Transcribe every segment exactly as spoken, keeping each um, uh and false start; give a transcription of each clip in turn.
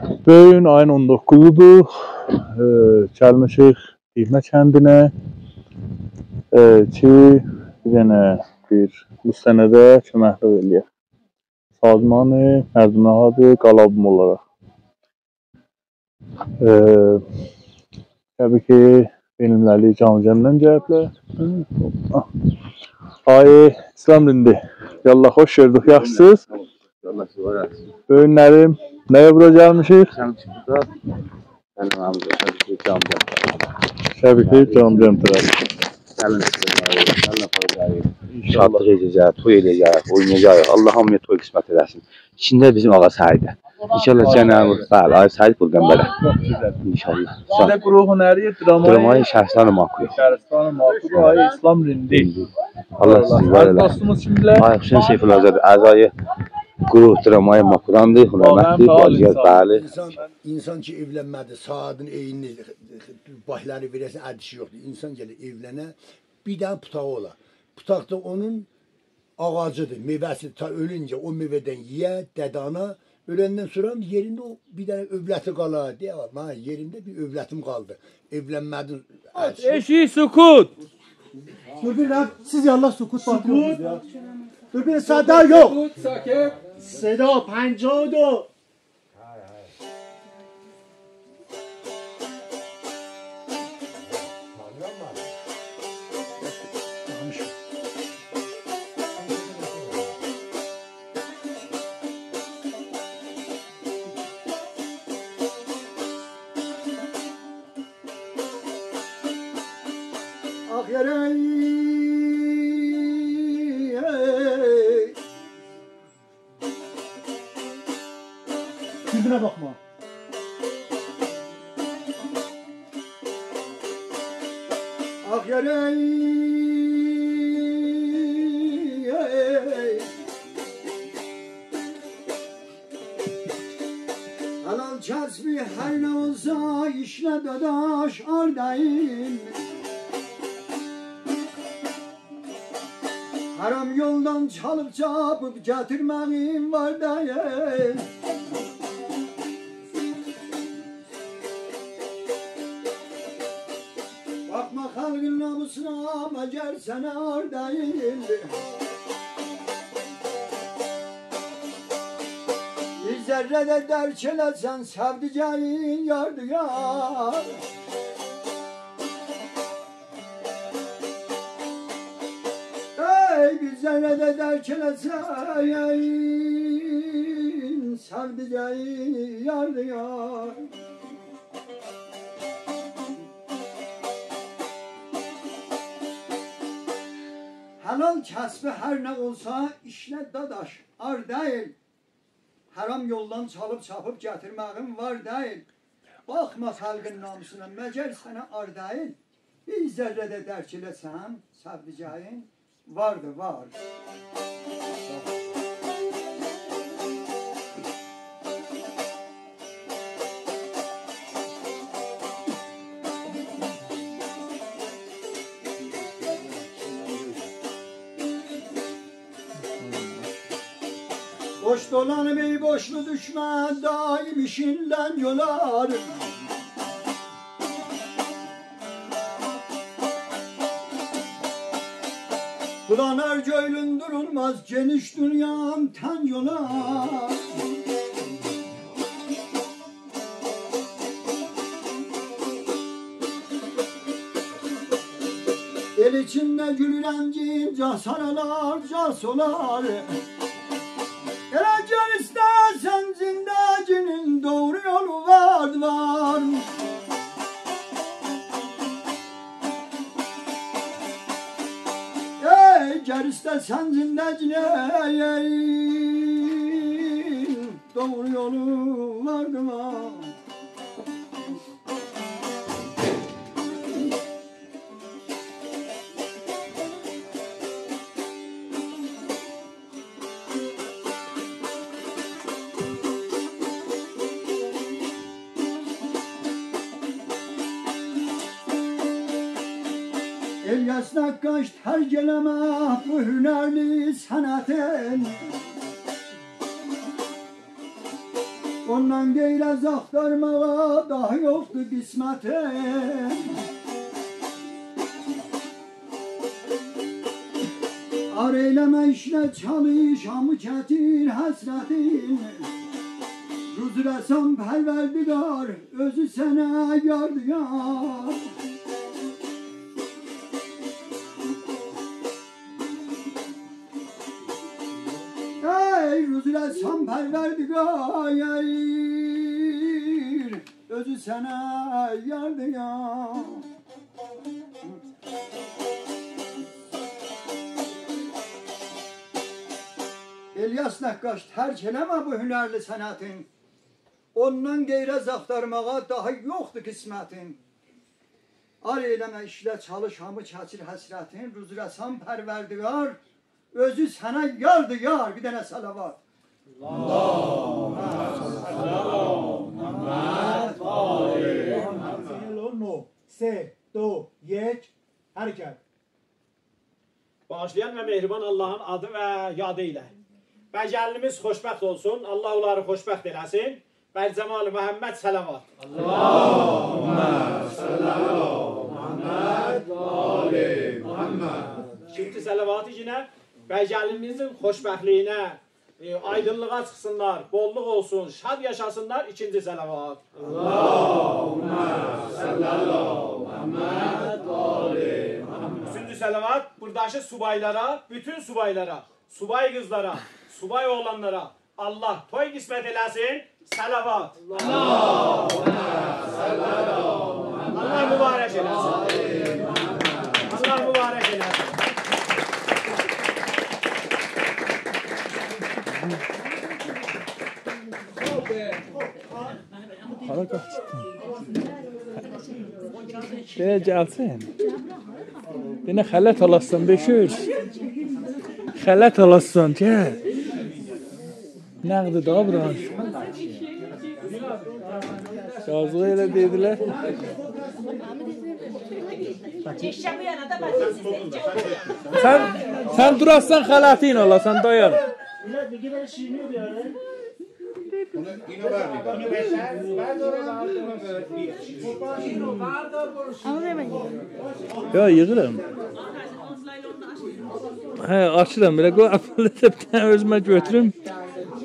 بو گون آیین اون دوققوزودور. ائ، گلمیشیک قیمه کندینه. ائ، کی، بیر دنه بیر مستنده کؤمکلیک ائله‌یک. سازمان مردم نهاد قالابوم اولاراق. ائ، طبیعی کی، بین‌المللی جام جمعدن گلیبلر. آی، اسلام رندی. یالله، خوش گؤردوک، یاخشیسینیز؟ الله سیزی وار ائتسین. بو گونلری نه‌یه بورا گلمیشیک؟ سن بوردا، منیم همزه، طبیعی کی، جام جمع. طبیعی کی، جام جمع طرفی. گلین سیزین، گلین آپاراجاغیق. انشاءالله. شادلیق ائله‌یه‌جک، توی ائله‌یه‌جک، اوینایاجاغیق. الله هامییا توی قسمت ائله‌سین. ایچینده بیزیم آقا سعیده. انشاءالله جناب، بلی، آقای سعید قربان، بلی. چوخ گؤزل. انشاءالله. سیز ده گروه هنری درامای، درامای شهرستان ماکو. شهرستان ماکو، آقای اسلام رندی. رندی. الله سیزی وار ائله‌سین. عزیز دوستوموز کیمدیلر؟ آقای حسین سیف‌الله آزاد، اعضای گروه درامای ماکوداندیر، واقعاً هنرمنددیر، فعال بازیگر، انسان. بلی. انسان، انسان کی ائولنمه‌دی، ساعاتین عینینی، بایلاری وئره‌سن، ادیشی یوخدور. انسان گلیر ائولنه، بیر دنه بوتاغی اولا. بوتاق دا اونون آغاجیدیر، میوه‌سی، تا اؤلونجه او میوه‌دن یئیه، دده‌آنا، اؤلندن سونرا یئرینده او بیر دنه اؤولتی قالار. دئیه، «منیم یئریمده بیر اؤولتیم قالدی.» ائولنمه‌دین، آت ائشیگی، سکوت. دور بیر دنه، سیز یاللاه سکوت باخیرسینیز یا. دور بیر، صدا یوخ. سکوت، ساکت. صدا پنجاه و دو. آخ یارای، ای. بیرینه باخما. آخ یارای، ای. حلال کسبی هر نه اولسا، ایشله داداش، آرداییم. حرام یولدان چالیب چاپیب گتیرمه‌یین وار دئییل. باخما خالقین ناموسونا، مگر سنه عار دئییل. بیر ذره ده درک ائله‌سن، سئودیگین یاردی یار. ای، بیر ذره ده درک ائله‌سن، سئودیگین یاردی یار. حلال کسبی هر نه اولسا، ایشله داداش، عار دئییل. حرام یولدان چالیب چاپیب گتیرمه‌یین وار دئییل. باخما خالقین ناموسونا، مگر سنه عار دئییل. بیر ذره ده درک ائله‌سن، سئودیگین واردی، وار. بوش دولانیب ای بوشلو دوشمه، دایم ایشیندن یولار. بولانار گؤیلون دورولماز، گئنیش دونیام تنگ اولار. ائل ایچینده گول رنگین، جاه سارالار، جاه سولار. ائله گر ایسته‌سن زندگی‌نین، دوغرو یولو وار، وار. ای، گر ایسته‌سن زندگی‌نین، دوغرو یولو وار، وار. الیاس نقاش، ترک ائله‌مه بو هنرلی صنعتین. اوندان غیر از آختارماغا داها یوخدور قسمتیم. عار ائله‌مه، ایشله، چالیش، هامی چکیر حسرتین. روزو رسان پروردگار، اؤزو سنه یاردی یار. ای روزو رسان پروردگار، اؤزو سنه یاردی یار. الیاس نقاش، ترک ائله‌مه بو هنرلی صنعتین. اوندان غیر از آختارماغا داها یوخدور قسمتین. عار ائله‌مه، ایشله، چالیش، هامی چکیر حسرتین. روزو رسان پروردگار، اؤزو سنه یاردی یار. بیر دنه صلوات. نو، سه، دو، یک، حرکت. باغیشلایان و مهربان آللاهین آدی و یادی ایله. بر گلینیمیز خوشبخت اولسون، آللاه اونلاری خوشبخت ائله‌سین. بر جمال محمد صلوات. اللهم صل علی محمد و آل محمد. ایکینجی صلوات یئنه بر گلینیمیزین خوشبختلیگینه، ائ، آیدینلیغا چیخسینلار، بوللوق اولسون، شاد یاشاسینلار. ایکینجی صلوات. اللهم صل علی محمد و آل محمد. اوچونجو صلوات بوراداکی سوبایلارا، بوتون سوبایلارا، سوبای قیزلارا، سوبای اوغلانلارا آللاه توی قسمت ائله‌سین. صلوات. آللاه مبارک ائله‌سین. آللاه مبارک ائله‌سین. هارا قاچدین؟ گل، گلسین. دئنه خلعت آلاسان، بئش یوز. خلعت آلاسان، گل. نقدی دا بورا. یازیق ائله دئدیلر. سن، سن دوراسان خلعتین آلاسان، دایان. آمما وئرمه‌یین. یا، ییغیرام. هه، آچیرام، بئله قوی، اپلته بیر دنه اؤزومه گؤتوروم.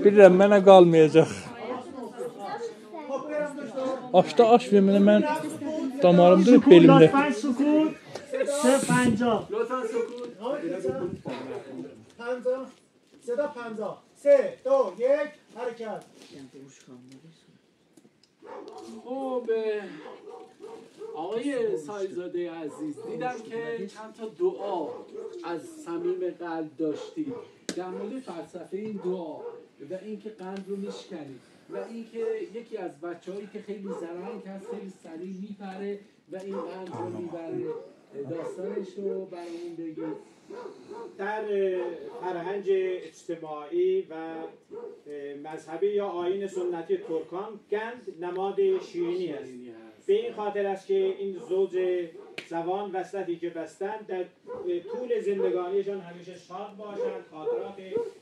بیلیرم، منه قالمایاجاق. آشدا آش وئر منه، من داماریم دوروب بئلیمده. سکوت، لطفاً سکوت. سه پنجاه. پنجاه. صدا پنجاه. سه، دو، یک، حرکت. خب، اه، آقای سایی‌زادهٔ عزیز، دیدم که چند تا دعا از صمیم قلب داشتی در مورد فلسفهٔ این دعا و اینکه قند رو می‌شکنی و اینکه یکی از بچه‌هایی که خیلی زرنگ هست، خیلی سریع می‌پره و این قند رو می‌بره. داستانش رو برامون بگید. در، اه، فرهنگ اجتماعی و، اه، مذهبی یا آیین سنتی ترکان، قند نماد شیرینی است. شیرینی است. به این خاطر است که این زوج جوان وصلتی که بستند، در، اه، طول زندگانیشان همیشه شاد باشند، خاطرات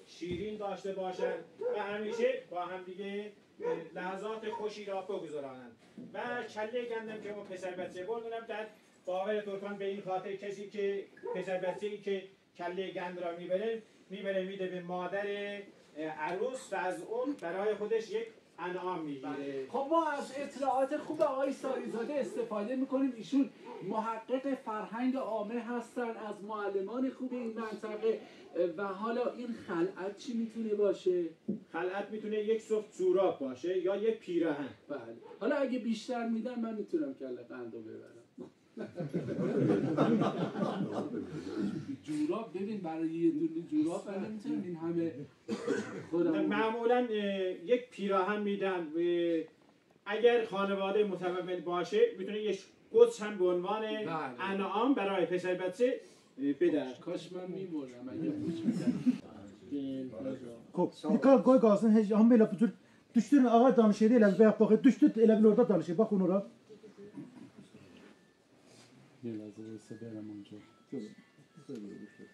شیرین داشته باشند و همیشه با همدیگه، اه، لحظات خوشی را بگذرانند. و کلهٔ قندم که اون پسر بچه برد، اونم در باور ترکان به این خاطر کسی که، پسر بچه‌ای که کلهٔ قند را می‌بره، می‌بره می‌ده به مادر، اه، عروس و از اون برای خودش یک انعام می‌گیره. بله. خب ما از اطلاعات خوب آقای سایی‌زاده استفاده می‌کنیم. ایشون محقق فرهنگ عامه هستن، از معلمان خوب این منطقه، اه، و حالا این خلعت چی می‌تونه باشه؟ خلعت می‌تونه یک صفت جوراب باشه یا یک پیراهن. بله. حالا اگه بیشتر می‌دن من می‌تونم کله قند رو ببرم. جوراب، ببین، برای یه دونه جوراب من نمی‌تونم این همه خودم. معمولاً، اه، یک پیراهن می‌دن و اگر خانواده متمول باشه، می‌تونه یک قوچ هم به عنوان، بله، انعام برای پسر بچه، اه، بده. کاش من می‌مردم اگر قوچ می‌دن. خب، دقت قوی قالسین، هئچ، هامی ائله بو جور دوشدورون، آقا دانیشیر، ائله بیر باخ، باخ، دوشدو، ائله بیل اورادا دانیشیر، باخین اورا. گل، حاضیر اولسا وئرم اونجا. گؤر، گؤر، گؤر، گؤر.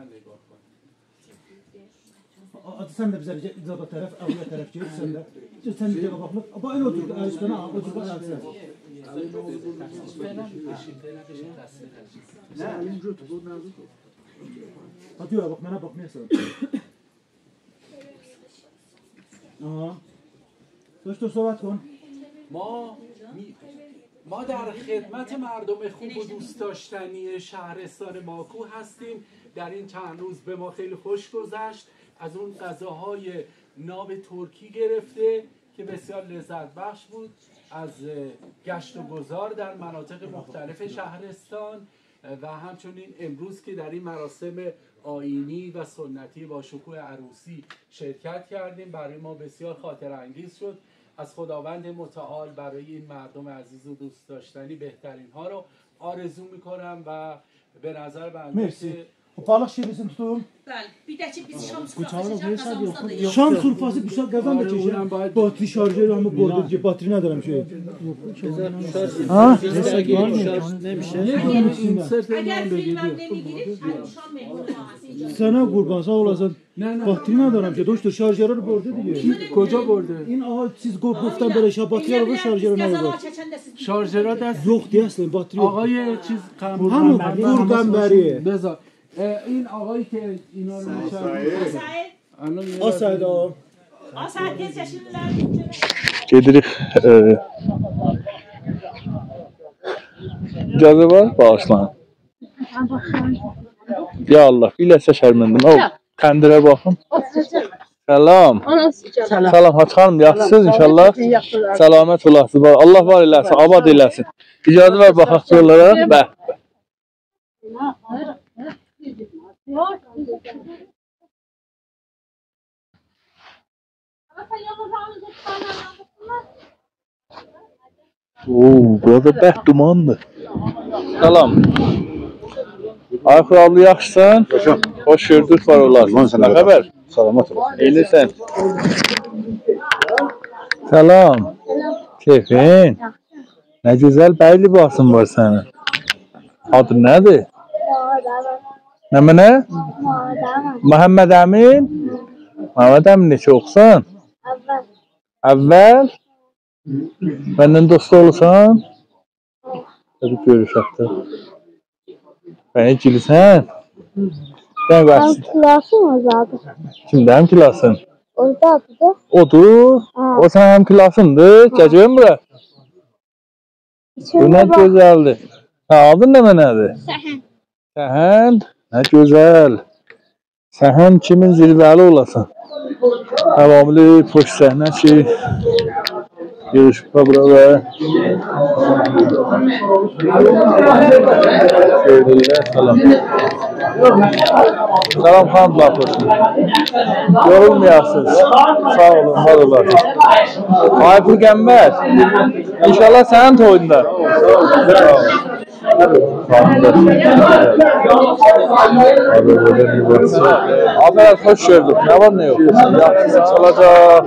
من نگاه کنم. آ، آ، سن ده بیزه بیر جابا طرف، آ، بو طرف گئت، سن ده. سن ده بیر باخ، باخ، ائله اوتور، ال اوسته، ها، اوتور، باخ، ال اوسته. نه. ها، دور، باخ، منه باخ، نه‌یسه. آها. دکتر، صحبت کن. ما می-، ما در خدمت مردم خوب و دوست داشتنی شهرستان ماکو هستیم. در این چند روز به ما خیلی خوش گذشت. از اون غذاهای ناب ترکی گرفته که بسیار لذت بخش بود، از، اه، گشت و گذار در مناطق مختلف شهرستان، و همچنین امروز که در این مراسم آیینی و سنتی با شکوه عروسی شرکت کردیم، برای ما بسیار خاطر انگیز شد. از خداوند متعال برای این مردم عزیز و دوست داشتنی بهترین ها رو آرزو می‌کنم و به نظر بنده مرسی. که خب، بالیق شیرینی‌سینی توتون. بلی، بیر ده کی، بیز شام سفره‌سی قازانمیزدا دا یوخ. شام سفره‌سی، بیر شام قازان دا آره، کئشیر. اونم باید باطری شارژور، آمما بورادا دئییل، باطری ندارم کی. ها؟ شارژ نمیشه. اگر فیلم هم نمی‌گیرید، شام مهمون ما هست اینجا. سنه قوربان، ساغ اولاسان. نه، نه. باطری ندارم کی، دکتر، شارژورلار بورادا دئییل. کجا برده؟ این آقا سیز گفت، گفتن بئله شا-، باطری آلیر، شارژور نه اولور؟ شارژورا دست یوخ، دئیه‌سن، باطری یوخ. آقای چیز، قم-، همون قمبری. قور قمبری. بذار. اه، این آقایی که اینا رو می‌شن. آسایید. الان یه آسایید لحظه. آقا. آسایید، تئز گلسینلر. گئدیریک، اه، اجازه وار، باغیشلایین. یا الله، بیر لحظه شرمنده‌یم. او خندیره باخین. سلام. سلام. سلام، حاج خانیم، یاخشیسینیز ان‌شاءالله؟ یاخشی، یاخشی. سلامت اولاسینیز. الله وار ائله‌سین، آباد ائله‌سین. اجازه وار، باخاق یوللارا. به. اوو، بورادا برک دوماندیر. سلام. آقای خورادلی، یاخشیسان؟ یاشا. خوش گؤردوک، وار اولاسان. الله سنه نه خبر؟ سلامت اول. عینی‌سن. سلام. کئیفین؟ نه گؤزل بی لباسین وار سنین. آدین نه‌دیر؟ محمد امین. نمنه؟ محمد امین. محمد امین. محمد امین، نئچه اوخوسان؟ اول. اول؟ منن دوست اولورسان؟ هادی گؤروشک ده. منه گولورسن؟ سن من قاچ؟ کلاسیم اوردادیر. کیمده هم کلاسین؟ اوردادیر دا. اودور؟ هه. او سنین هم کلاسیندیر؟ هه. گل گؤروم بورا. بو نه گؤزلدیر. هه، آدین نمنه‌دیر؟ سهند. سهند؟ نه گؤزل. سهند کیمین زیروه‌لی اولاسان. تمامیله پشت صحنه کی، ییغیشیب بورا و سلام. سلام، خانیملار، خوش گلدینیز. یورولمایاسینیز. ساغ اولون، وار اولاسینیز. آقای پیغمبر، ان‌شاءالله سنین تویوندا. ساغ اولون. آقا، خوش گؤردوک. نه وار، نه یوخ؟ یاخشیسان، چالاجاق.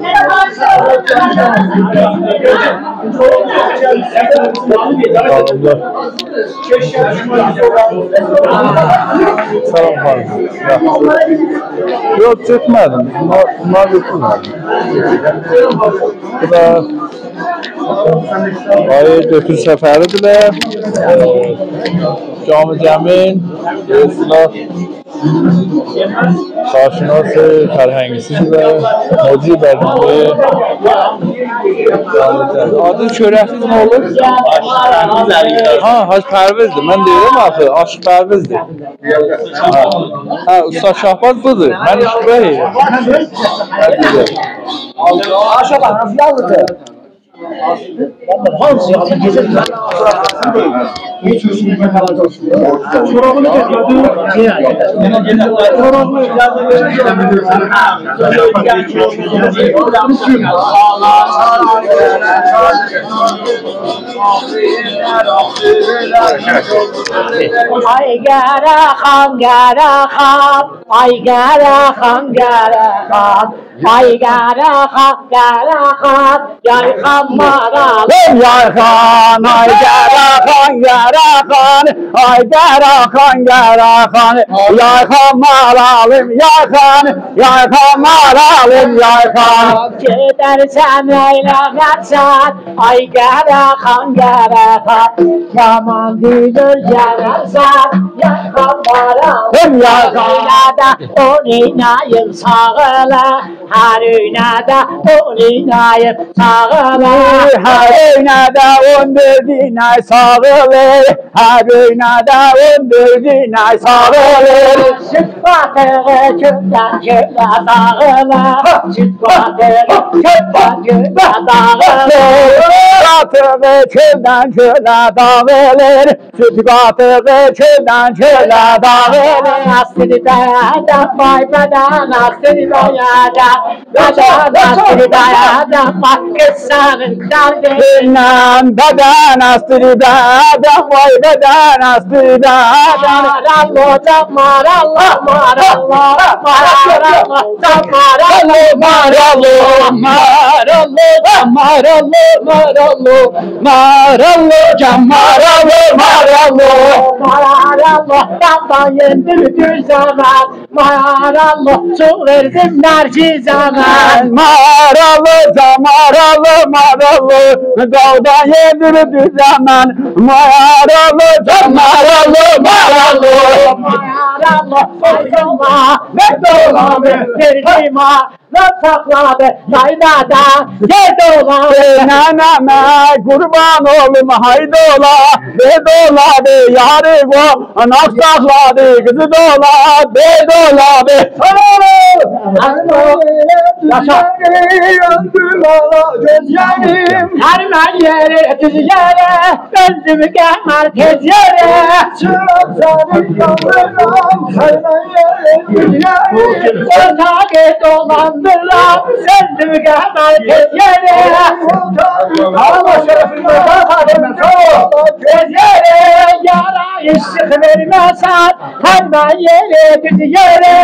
سلام، خانیم. یوخ، گؤتورمه‌دیم. بونلار، بونلار گؤتورمه‌دیم. بو دا آقای دکتر صفری‌دیرلر. جام جمین، سلاح. کارشناس فرهنگی‌سی و مدیر برنامه. آدی چؤرکسیز نه اولور؟ آشیق پرویز علی‌خان. ها، حاج پرویزدیر. من دئییرم آخی، آشیق پرویزدیر. ها. ها، اوستا شاهباز بودور. من اشتباه ائدیرم. ها، گؤزل. آشیق پرویز یازدی. آی قاراخان، قاراخان، آی قاراخان، قاراخان، آی قاراخان، قاراخان، یایخان مارال. هی یایخان، آی قاراخان، قاراخان، آی قاراخان، قاراخان، یایخان مارالیم، یایخان، یایخان مارالیم، یایخان. گئدرسن، ائیله‌نرسن، آی قاراخان، قاراخان، یامان دویونو گؤررسن، یایخان مارالیم، هی یایخان. ائله ده اونایناییم ساغ ائله، هر اؤینه‌ده اون اونایناییم ساغ ائله. هر اؤینه‌ده اون دؤرد اونایناییم ساغ ائله. هر اؤینه‌ده اون دؤرد اونایناییم ساغ ائله. سود قاتیغی کؤلدن کؤله داغیلا. سود قاتیغی کؤلدن کؤله داغیلا. قاتیغی کؤلدن کؤله داغیلا. سود قاتیغی کؤلدن کؤله داغیلا. آستیری بئیه‌دن، وای بدن، آستیری بئیه‌دن. بدن آستیری بئیه‌دن، وای قیز سنین دردیندن. بدن آستیری بئیه‌دن، وای بدن آستیری بئیه‌دن. ماراللو جان، ماراللو، ماراللو، ماراللو جان، ماراللو، ماراللو، ماراللو جان، ماراللو، ماراللو جان، ماراللو، ماراللو. ماراللو، داغدان یئندی بیر دوز زامان. ماراللو، سو وئردیم نرگیزه من. ماراللو جان، ماراللو، ماراللو، داغدان یئندی بیر دوز زامان. ماراللو جان، ماراللو، ماراللو. ماراللو، سایدیما، نه دولابی، وئردیما. نه ساخلادی، یایلادا، گئت اولا. ننه‌مه قوربان اولوم، هایدی اولا، گئت اولا، یاری قو، آناق ساخلادی، قیزی دا اولا، گئت اولا. یاشا. هر من یئری، دوز یئری، اؤلدوم قهمر تئز یئری. چیراق سنین یاندیرام، هر من یئری، دوز یئری. اوتاغی دولاندیرام، اؤلدوم قهمر تئز یئری. الله شرفینه، ساغ اول، ساغ اول. تئز یئری، یارا ایشیق وئرمه‌سن، هر من یئری، دوز یئری.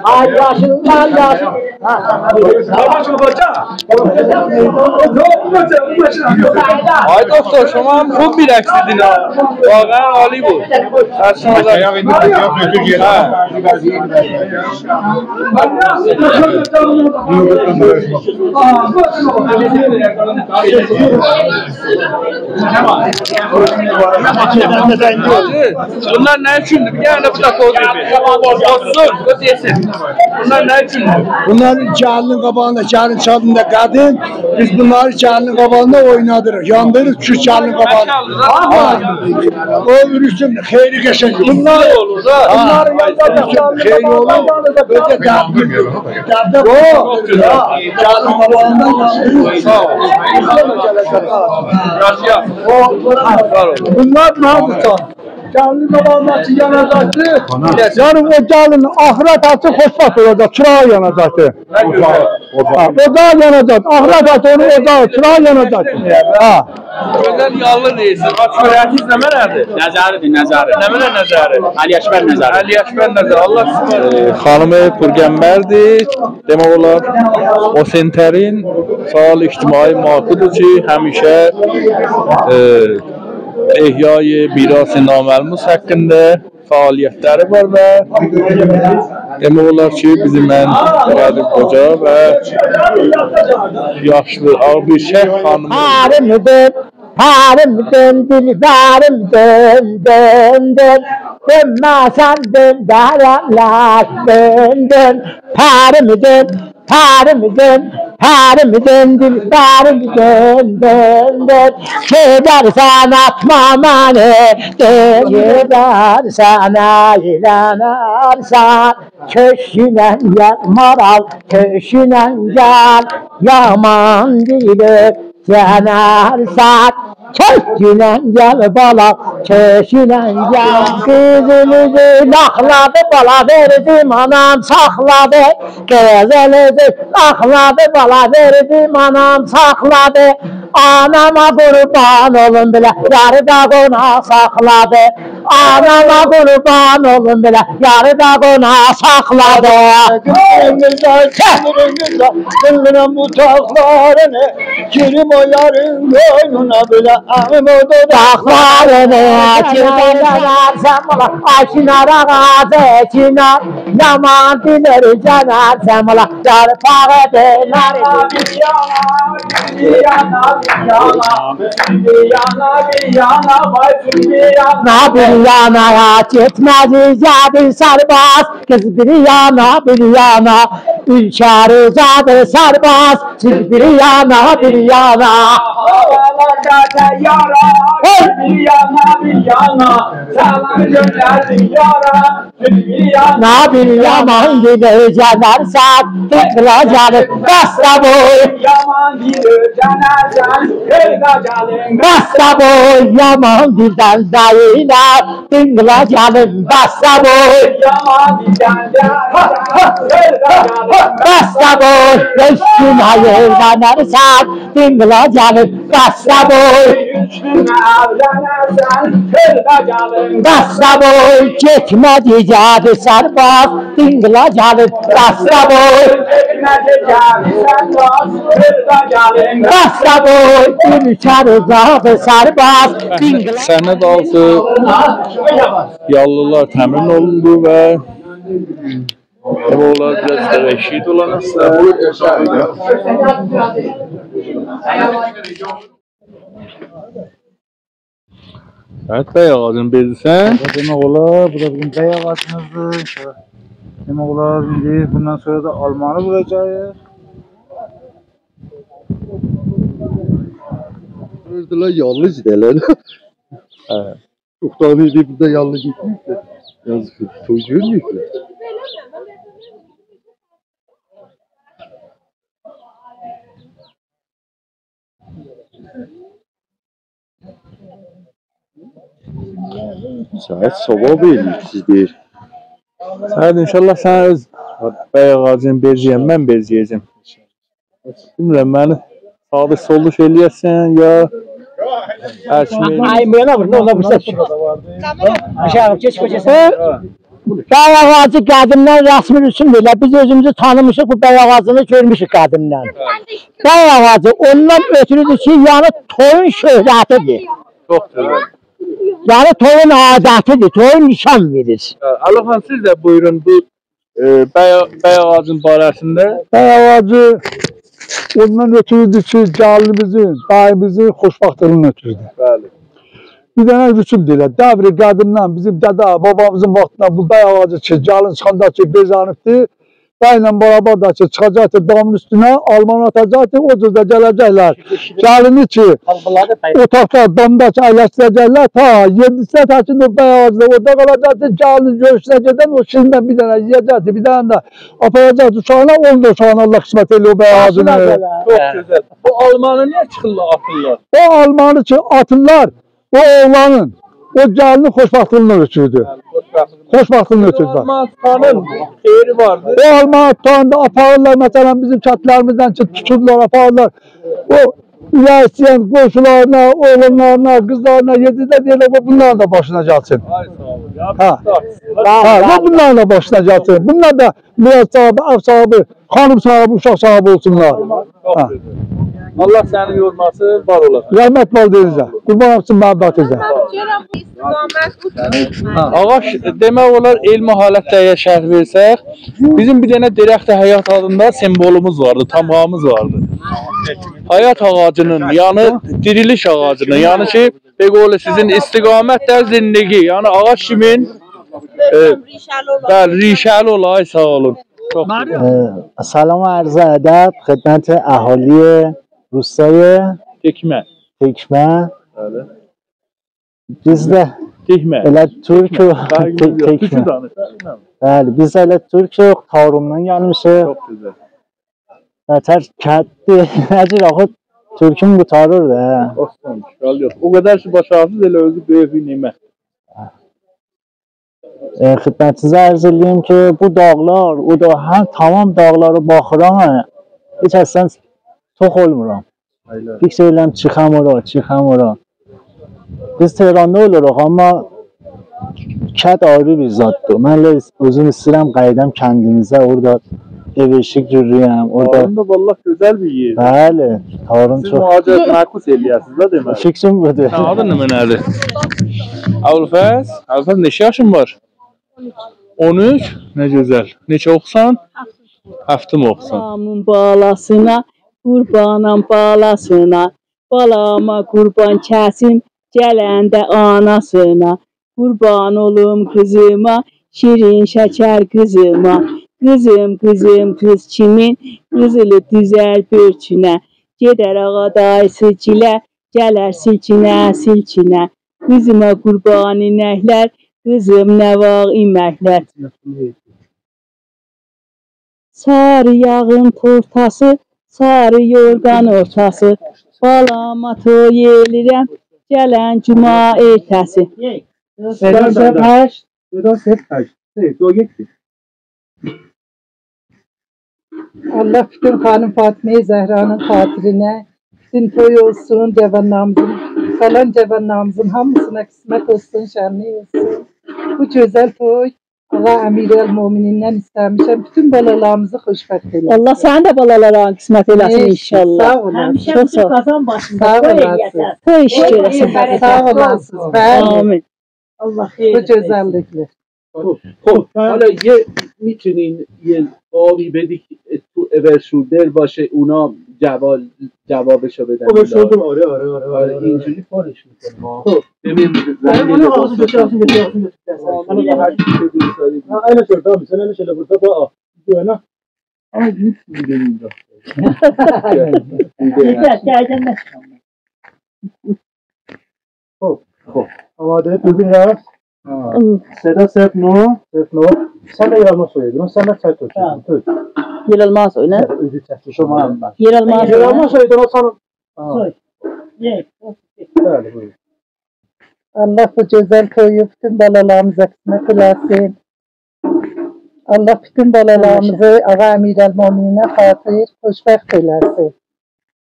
آی یاشیل، آی یاشیل. آی دکتر، شما هم خوب می‌رقصیدین ها. واقعاً عالی بود. از شما زحمت. ها. حاجی، بونلار نه اوچوندور؟ بیر دنه ده بو دا توز ایدی. اولسون، قوی یئسین. بونلار نه اوچوندور؟ بونلار گلینین قاباغیندا، گلین چالیندا قدیم. بیز بونلاری گلینین قاباغیندا اوینادیریق. یاندیریریق، دوشور گلینین قاباغیندا. آمما او اوروسون خیلی قشنگ. بونلار، بونلار یاندا خیلی اولور. بؤیله دردلی. دردلی. یوخ، یوخ. گلینین قاباغیندا یاندیریریق. ساغ اول. یاشا. او، ساغ اول. بونلار نه اولاجاق؟ گلینین قاباغینداکی یاناجاقدی. یعنی او گلین آخیرا تاسی خوشبخت اولاجاق، چیراغی یاناجاقدی. ها، اوجاغی یاناجاق، آخیرا تاسی اونون اوجاغی، چیراغی یاناجاقدی. ها. گؤزل یاللی دئییرسن. آ، چؤره‌ییز نمنه‌دیر؟ نظری‌دیر، نظری. نمنه نظری؟ علی اکبر نظری. علی اکبر نظری. الله سیزی... ائ، خانیم پورقنبردیر. دئمک اولار، اوسنترین فعال اجتماعی معاقیدی کی، همیشه، ائ، احیای میراث ناملموس حاقیندا فعالیت‌لری وار و دئمک اولار کی، بیزیمله قادر قوجا و یاشلی آبیشه خانیمی... هریمیزین پریمدین، دلبریمدین، دین، دین. دؤنمه‌سن دؤندررلر، دین، دین. پریمدین، پریمدین، پریمدین، دلبریمدین، دین، دین. گئدرسن آتما منی، دین، گئدرسن، ائیلنرسن. کؤشکونه گل، مارال، کؤشکونه گل. یامان دئییلیر، گلرسن. کؤشکونه گل، بالا، کؤشکونه گل. قیزیمیزی لاخلادی، بالا وئردیم، آنام ساخلادی. قیزیمیزی لاخلادی، بالا وئردیم، آنام ساخلادی. آناما قوربان اولوم بئله، یاری دا قوناق ساخلادی. آناما قوربان اولوم بئله، یاری دا قوناق ساخلادی. قیزیمیزی، قیزیمیزی، قیزیمیزی، بوتاقلارینی، گیریم او یارین قوینونا بئله، امیمیم او دوداقلارینی. دوداقلارینی، گئدرسن، بالا، آشینار آغاجی، چینار، یامان دئییلیر، گئدرسن، بالا، یارپاغی دئییلر. بیر یانا، بیر یانا، بیر یانا، بیر یانا، بیر یانا، بیر یانا، وای، بیر یانا. نا بیر یانا، گئتمه‌دی، گلدی سرباز. قیز بیر یانا، بیر یانا، اولکه روزادیر سرباز. سیز بیر یانا، بیر یانا. هئی! بیر یانا، بیر یانا، سلام گؤندردیم یارا. بیر یانا، بیر یانا، یامان دئییلیر، گئدرسن، دینقیلا گلین، بسته بوی. یامان دئییلیر، گئدرسن، دینقیلا گلین. بسته بوی، یامان دئییلیر، دینقیلا گلین، بسته بوی. یامان دئییلیر، گئدرسن، دینقیلا گلین. بسته بوی، بئش گون ائیلنرسن، دینقیلا گلین، بسته بوی. بسته بوی، گئتمه‌دی، گلدی سرباز، دینقیلا گلین، بسته بوی. بسته بوی، اولکه روزادیر سرباز، دینقیلا. سند آلتی یاللیلار تمرین اولوندو و دئمک اولار بیر آز دا ائشیک اولان هسته‌لر. بلی، بیگ آغاجینی وئریرسن. بو دا دئمک اولار، بو دا بیزیم بیگ آغاجیمیزدیر. دئمک اولار، ایندی بوندان سونرا دا آلمانی ووراجاغیق. گؤردولر، یاللی گئده‌لر. هه. چوخدان ایدی بورادا یاللی گئتمیردی. یازیق، توی گؤرمه‌ییبلر. سعید، صاباح بئله سیز دئییر. سعید، ان‌شاءالله سن اؤز بیگ آغاجینی وئره‌جه‌یم، من وئره‌جه‌یم. بیلمیرم، منی ساغداش سولداش ائله‌یه‌سن یا حکیم ائله‌یه‌سن. آی، بو یانا وور، اونا وورسا دوشور. آشاغی کئچ، کئچ، کئچ. بیگ آغاجی قدیمدن رسمی رسوم ائله، بیز اؤزوموزو تانیمیشیق، بو بیگ آغاجینی گؤرموشوک قدیمدن. بیگ آغاجی اوندان اؤترودور کی، یعنی تویون شهرتیدیر. چوخ گؤزل. یعنی تویون عادتیدیر، تویون نیشان وئریر. هه، علی خان، سیز ده بویورون بو ائ، بیگ، بیگ آغاجین باره‌سینده؟ بیگ آغاجی اوندان اؤترودور کی، گلینیمیزین، بییمیزین خوشبختلیگیندن اؤترودور. بلی. بیر دنه رسومدور ائله. دور قدیمدن بیزیم دده، بابامیزین واختیندان بو بیگ آغاجی کی، گلین چیخاندا کی، بزه‌نیبدیر. بیگله برابر ده کی، چیخاجاقدی دامین اوستونه، آلمانی آتاجاقدی، او جور ده گله‌جکلر. گلینی کی، اوتاقدا، دامدا کی، اَیلشدیره‌جکلر، تا یئددیسینه تکین او بیگ آغاجی دا اورادا قالاجاقدی، گلینین گؤروشونه گئدن او شیریندن بیر دنه یئیه‌جکدی، بیر دنه ده آپاراجاقدی اوشاغینا، اونو دا اوشاغینا آللاه قسمت ائله‌یه او بیگ آغاجینی. چوخ گؤزل. بو آلمانی نییه چیخیرلار، آتیرلار؟ او آلمانی کی، آتیرلار، او اوغلانین، او گلینین خوشبختلیگیندن اؤترودور. خوشبختلیگیندن اؤترودور. آلمانی توتانین خئیری واردیر. او آلمانی توتاندا آپاریرلار، مثلا، بیزیم کندلریمیزدن کی، توتورلار، آپاریرلار. او اورک ایسته‌ین قونشولارینا، اوغلانلارینا، قیزلارینا یئدیرده دئییرلر، «قوی بونلارین دا باشینا گلسین.» آی، ساغ اول. یا، هه. ساغ اول. هه، قوی بونلارین دا باشینا گلسین. بونلار دا میراث صاحیبی، ارث صاحیبی، خانیم صاحیبی، اوشاق صاحیبی اولسونلار. چوخ گؤزل. آللاه سنی یورماسین، وار اولاسان. رحمت والدینیزه. قوربان اولسون محبتینیزه. آغاج، دئمک اولار، علمی حالتده اگر شرح وئرسک، بیزیم بیر دنه درخت حیات آدیندا سیموولوموز واردی، تامغامیز واردی. حیات آغاجینین، یعنی دیریلیش آغاجینین، یعنی کی، به قول سیزین، استقامت در زندگی، یعنی آغاج کیمین، ائ، بلی، ریشه‌لی اولار، ساغ اولون. چوخ ساغ اولون. اه، سلام و عرض ادب خدمت اهالی روستای تکمه. تکمه. بلی. بیز ده تکمه. ائله تورکوخ، فرقی تک-، یوخ. تکمه. تورکو دانیش، فرقی یوخ. بلی، بیز ائله تورکوخ، طارومدان گلمیشیک. چوخ گؤزل. بتر کتدی. نه جور آخی تورکون قوتاریر دا. اولسون، اشکال یوخ. او قدر کی باشارسیز، ائله اؤزو بؤیوک بیر نعمت. ائ، خدمتینیزه عرض ائله‌ییم کی، بو داغلار، او دا، هه، تمام داغلارا باخیرام، هه، هئچ اصلا توخ اولمورام. ائله. فیکر ائدیرم، چیخام اورا، چیخام اورا. بیز تهراندا اولوروق، آمما کت آیری بیر زاددیر. من ائله اؤزوم ایسته‌ییرم قاییدام کندیمیزه، اورادا ائو ائشیک گورله‌یم، اورادا. طارم دا والله گؤزل بیر یئردیر. بلی، طارم سیز چوخ. مهاجرت معکوس ائله‌یه‌سینیز ده دئمه‌لی. فیکریم بودور. نه آدین، نمنه‌دیر؟ ابوالفضل؟ ابوالفضل، نئچه یاشین وار؟ اون اوچ؟ نه گؤزل. نئچه اوخوسان؟ هفتم اوخوسان. بالامین بالاسینا، قوربانام بالاسینا. بالاما قوربان کسیم، گلنده آناسینا. قوربان اولوم قیزیما، شیرین شکر قیزیما. قیزیم، قیزیم، قیز کیمین، قیزیلی دوزر بؤرکونه. گئدر آغا داییسی‌گیله، گلر سیلکینه، سیلکینه. قیزیما قوربان اینکلر، قیزیم نه واخت ایمکلر. ساری یاغین تورتاسی، ساری یورغان اورتاسی. بالاما توی ائله‌ییرم، گلن جمعه ائرته‌سی. صدا صفر هشت، صدا صفر هشت. صفر دو یک. الله بوتون خانیم فاطمه زهرانین خاطرینه، بوتون توی اولسون، جاوانلاریمیزین، قالان جاوانلاریمیزین هامیسینا قسمت اولسون، شنلیک اولسون. بو گؤزل توی آقا امیرالمؤمنیندن ایسته‌میشم. بوتون بالالاریمیزی خوشبخت ائله‌سین. الله سنین ده بالالارین قسمت ائله‌سین ان‌شاءالله. ساغ اولاسیز. همیشه چوخ ساغ اولون. بوتون قازان باشیندا توی ائله‌یه‌سن. ساغ اولاسیز. ساغ اولاسیز. بلی. آمین. الله خیر ائله‌سین. بو گؤزللیکلر. خوب، خوب. حالا یه، می‌تونین یه آبی بدی که تو ابر شوردر باشه، اونا جواب، جوابشو بدن. ابر شوردر، آره، آره، آره، آره، آره. اینجوری پرش می‌کنیم، ها. خوب. ببین، آره، زنگ آره، بزن. آغزی گؤتور، آغزی گؤتور، آغزی گؤتور. آره، هر چی که دوست دارید. ها، ائله شوردا، سن ائله شئیله بوردا، باخ. گؤرن ها. آی، هئچ بیری دئمیرم. گل، گل، گل، گل. خوب، خوب. آماده، ببین رفت. ها. صدا صفر نه. صفر نه. سن ده یئرآلما سویودون، سن ده چک تؤکودون. ها. تؤک. یئرآلما سویودون. سن ده اؤزو چک تؤکودون. شما هم بس. یئرآلما سویودون. یئرآلما سویودون، او سن. ها. سوی. یئ. بلی، بویورون. الله بو گؤزل تویو بوتون بالالاریمیزا قسمت ائله‌سین. الله بوتون بالالاریمیزی آقا امیرالمؤمنینه خاطر خوشبخت ائله‌سین.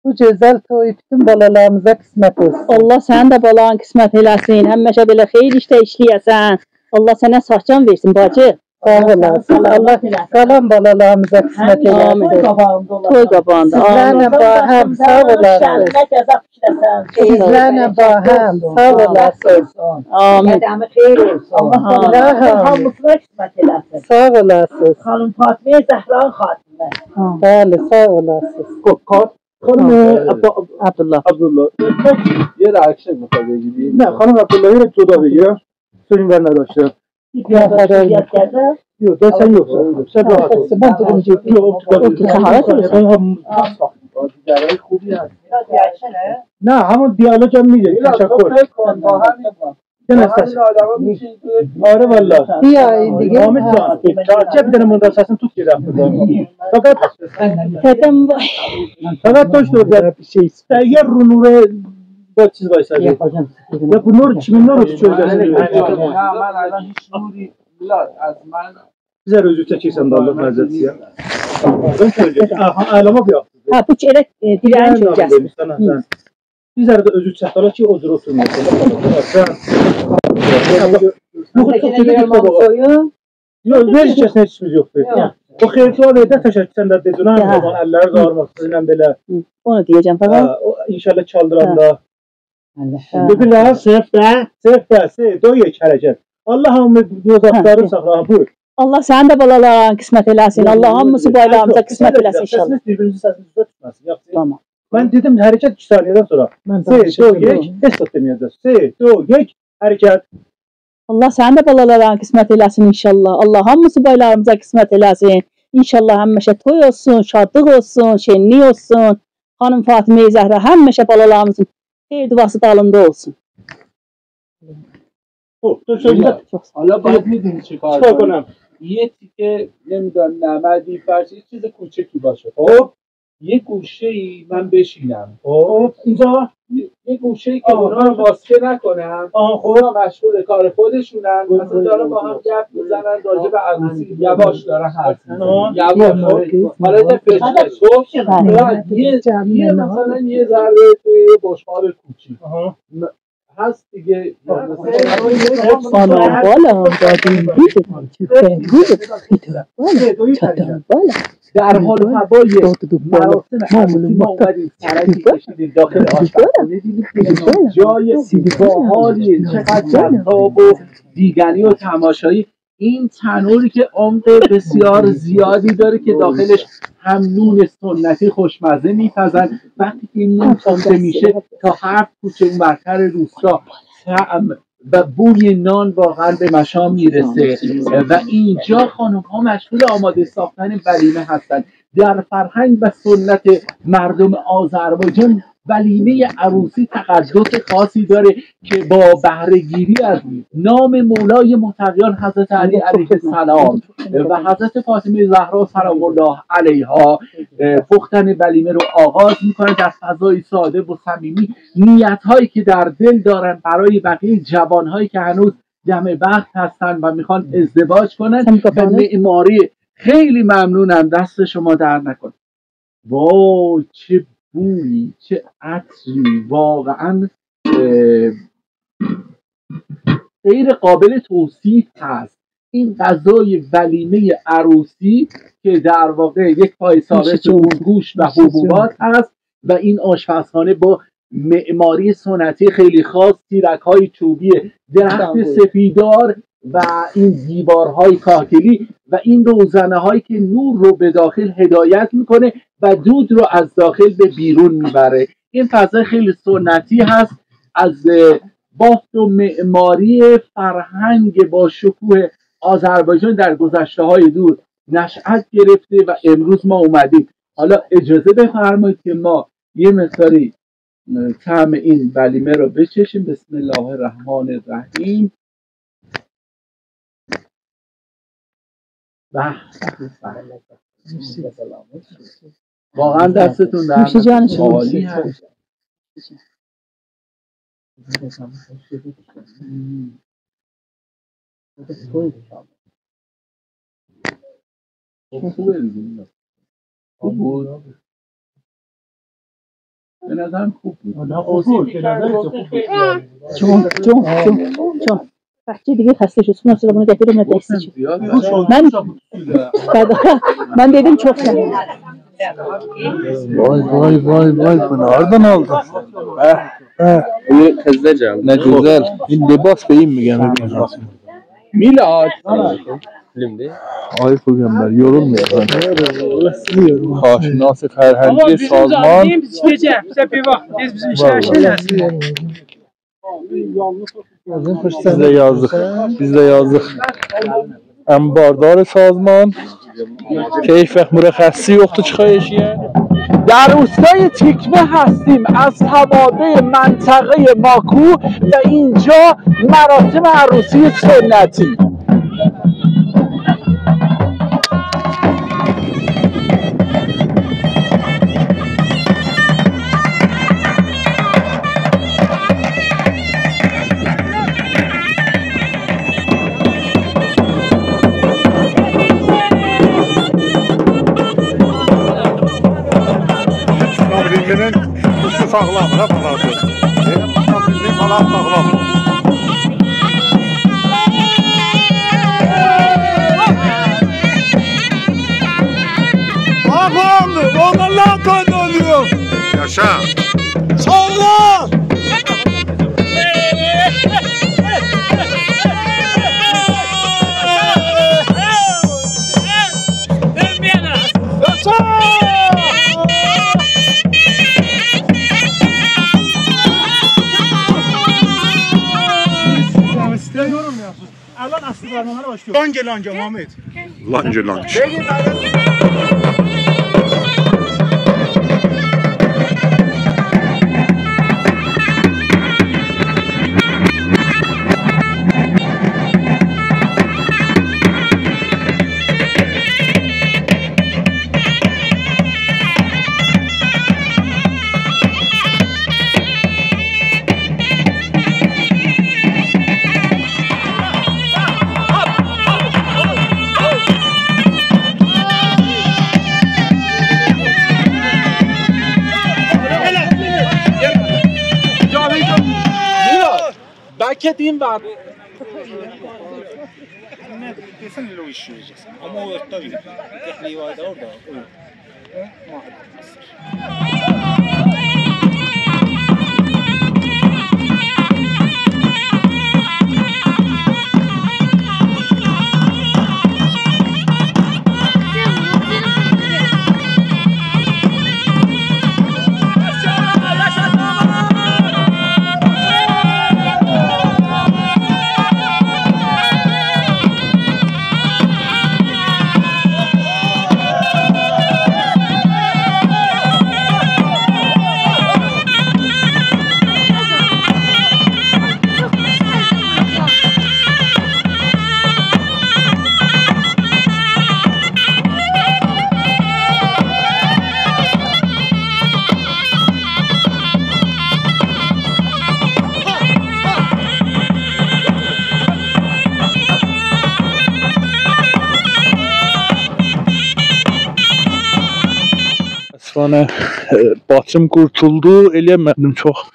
بو گؤزل توی بوتون بالالاریمیزا قسمت اولسون. الله سنین ده بالان قسمت ائله‌سین. همیشه بئله خیر ایشده ایشله‌یه‌سن. الله سنه ساغ جان وئرسین، باجی. ساغ اولاسیز. الله قالان بالالاریمیزا قسمت ائله‌سین. آمین. توی قاباغیندا. سیزلرله باهم، ساغ اولاسیز. سیزلرله باهم، ساغ اولاسیز. آمین. قدمی خیر اولسون. الله آمین. هامیسینا قسمت ائله‌سین. ساغ اولاسیز. خانیم فاطمه زهرا خاتون. بلی، ساغ اولاسیز. خوب، کارت. خانیم، اه، عبد-، عبدالله. عبدالله. یه عکس می‌خواد بگیری؟ نه، خانیم عبدالله، یه جدا بگیرم. سویون ور نداشته. نه خبر. یوخ، دا سن یوخسان. سن راحت اول. من دورم، گئت. یوخ، او اوتور، راحت اول. سن هم، دیدارای خوبی هست. نه، همون دیالوگ هم می‌گه. تشکر. یئنه سس. آره والله. بیا ایندی. حامد جان، چک بیر دنه بونون سسینی توت گئدک بوردان. فقط، فقط دکتر، بیر شئی. یه نوره با چیز وایسادی. یا بو نور، کیمین نورو کؤلگه‌سینی؟ بیزه اؤزو چکیرسن ده، الله معذرت ایسته‌ییرم. آها، اعلما بیر. هه، بو کی، ائله، ائ، دیره‌یین کؤلگه‌سی. سن، سن. بیر ذره ده اؤزو چک، حالا کی، او جور اوتورمایاسان. سن. یوخ، چوخ گئدیر، گئت بابا. یوخ، وئر، هئچ کسین هئچ ایشیمیز یوخدور. او خیر دعا وئر ده، تشکر، سن ده دئدین، ها، هه. بابان اللری آغریماسین، سیزینله بئله. هی، اونو دئیه‌جم، تامام. هه، او، ان‌شاءالله چالدیراندا. هه. الله. ایندی بیر داها صفر ده، صفر ده، سه، دو، یک، حرکت. الله هامی بو، بو زادلاری هه، ساخلا، بویور. الله سنین ده بالالارین قسمت ائله‌سین. یوخ، الله یوخ، هامیمیزی یوخ، بایراغیمیزا یوخ، قسمت ائله‌سین ان‌شاءالله. سسینیز بیر-بیرینیزین سسینی اوزه توتماسین، یاخشی؟ تامام. من دئدیم حرکت ایکی ثانیه‌دن سونرا. من سه، دو، یک، هئچ زاد دئمه‌یه‌جکسینیز. سه، دو، یک، حرکت. الله سنین ده بالالارین قسمت ائله‌سین ان‌شاءالله. الله هامیمیزی بایراغیمیزا قسمت ائله‌سین. ان‌شاءالله همیشه توی اولسون، شادلیق اولسون، شنلیک اولسون. خانیم فاطمه زهرا همیشه بالالاریمیزین خیر دعاسی دالیندا اولسون. خب، تو سؤیله. چوخ ساغ اول. حالا باید می‌دونی چی کار چیکار کنی؟ کنم؟ یه تیکه، نمی‌دونم، نمدی، فرشی، یه چیز کوچکی باشه، خب؟ یه گوشه‌ای من بشینم، خب؟ خب، اینجا؟ یه، یه گوشه‌ای که آها. اونا رو ماسکه نکنم. آها، خب. اونا مشغول کار خودشونن. خب، مثلاً خب، دارم با هم خب. گپ می‌زنن راجع به عروسی. یواش دارن حرف می‌زنن. آها. یواش. آها. حالت فشفش، خب؟ بله. بعد یه، یه مثلاً یه ذره توی یه بشقاب کوچیک. آها. م-، هست دیگه. آنا بالا، دادیم بیزه، چه گوزه، بیدو بالا، چادر بالا. در حال هوای دادو بالا، مراسم عروسی ما اومدیم سرکی کشیدیم داخل آشپزخونه، دیدیم که جای باحالیه، چقدر جذاب و دیدنی و تماشایی. این تنوری که عمق بسیار زیادی داره که داخلش هم نون سنتی خوشمزه می‌پزن، وقتی که این نون تنده می‌شه تا هفت کوچه اون برتر روستا طعم و بوی نان واقعاً به مشام می‌رسه. و اینجا خانم‌ها مشغول آماده ساختن ولیمه هستن. در فرهنگ و سنت مردم آذربایجان ولیمهٔ عروسی تقدس خاصی داره که با بهره‌گیری از نام مولای متقیان حضرت علی علیه السلام و حضرت فاطمه زهرا سلام الله علیها، اه، پختن ولیمه رو آغاز می‌کنه در فضای ساده و صمیمی. نیت‌هایی که در دل دارن برای بقیهٔ جوان‌هایی که هنوز دم وقت هستن و می‌خوان ازدواج کنن و معماری. خیلی ممنونم، دست شما درد نکنه. وای، چه بویی، چه عطری، واقعاً، اه، غیر قابل توصیف هست. این غذای ولیمهٔ عروسی که در واقع یک پای ثابت اون گوشت و حبوبات هست و این آشپزخانه با معماری سنتی خیلی خاص، تیرک‌های چوبی، درخت سفیدار و این دیوارهای کاهگلی و این روزنه‌هایی که نور رو به داخل هدایت می‌کنه و دود رو از داخل به بیرون می‌بره. این فضا خیلی سنتی هست، از، اه، بافت و معماری فرهنگ با شکوه آذربایجان در گذشته‌های دور نشأت گرفته و امروز ما اومدیم. حالا اجازه بفرمایید که ما یه مقداری، اه، طعم این ولیمه رو بچشیم. بسم الله الرحمن الرحیم. به به. واقعاً دستتون درد نوش جان شما. عالی هست. خب، خوبه دیگه. خوب بود. به نظرم خوب بود. آه، نه، خوب بود. به نظرم چه خوب بود. چون، چون، چون، چون. بچه دیگه خسته شد. سونرا سیزه بونو گتیریم، نه گفتم دستی چون. زیاد. من، من دئدیم چوخ سن. وای، وای، وای، وای، بونو هاردان آلدین؟ هه، هه. بونو تزه جم. نه گؤزل. این لباس بئیین می‌گم. میلاد. فیلمدیر. آی پیغمبر، یورولمایاسان. کارشناس فرهنگی سازمان. آقا، بیزیم جان، بیزیم بیزه بیر باخ، بیز بیزیم ایشلر شئیلر. بیز ده یازدیق. بیز ده یازدیق. انباردار سازمان. که هئچ واخت مرخصی یوخدور، چیخا ائشییه. در روستای تیکمه هستیم، از توابع منطقهٔ ماکو و اینجا مراسم عروسی سنتی. بیلدیرین، اوستو ساغلام، ها، بالاسی. ائله بیلدیرین، بالام ساغلام. آقام، اوغلان قازانیریق. یاشا. ساغلام. لانگه لانگه، حامد. لانگه لانگه. بلکه دئییم بر- دئسن ائله او ایشی اولاجاق. آمما او اؤرتده یوخ. تکلیف وار دا اورادا. او یوخ. او ماهی. متأسفانه، ائ، باجیم قورتولدو. ائلیه‌مه‌دیم چوخ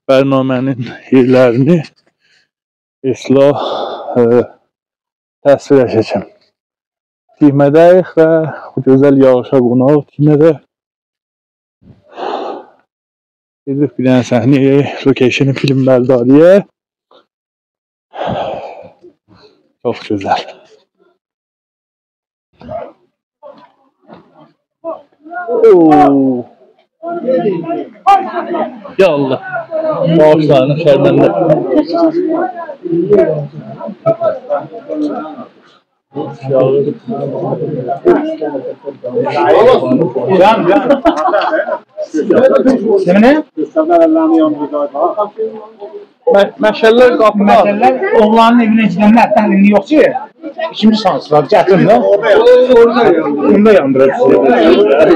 برنامه‌نین یئرلرینی اصلاح، ائ، تصویره چکم. تیکمه‌ده‌ییک و بو گؤزل یاغیشا قوناق تیکمه‌ده. گئدیریک بیر دنه صحنه، لوکیشن فیلمبرداری‌یه. چوخ گؤزل. اوو. یا الله. باغیشلایین، شرمنده. جان، جان. نه؟ مه-، مشعل‌لر قاپیدا. مشعل‌لر اوغلانین ائوینه گئدنده، حتی ایندی یوخ کی. ایکینجی شانس وار، گتیرین ده. اوندا یاندیرار. اوندا اورادا یاندیرار.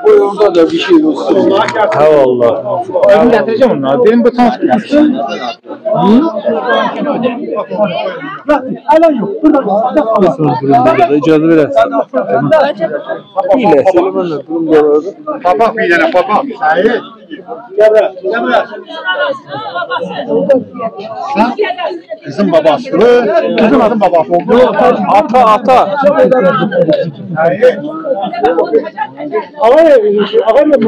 قوی اورادا دا بیر شئی اولسون. هه والله. من گتیره‌جم اونلاری. دئدیم بو شانس. هی؟ هله یوخ، بورادا. بورادا، اجازه وئررسن. بیر لحظه، ائله من ده دوروم قویاراجاغام. پاپاق بیر دنه، پاپاق. سعید. گل بورا، گل بورا. قیزین باباسی. قیزین، قیزین باباسی اولدو. آتا، آتا. سعید. آقای، آقای مربی.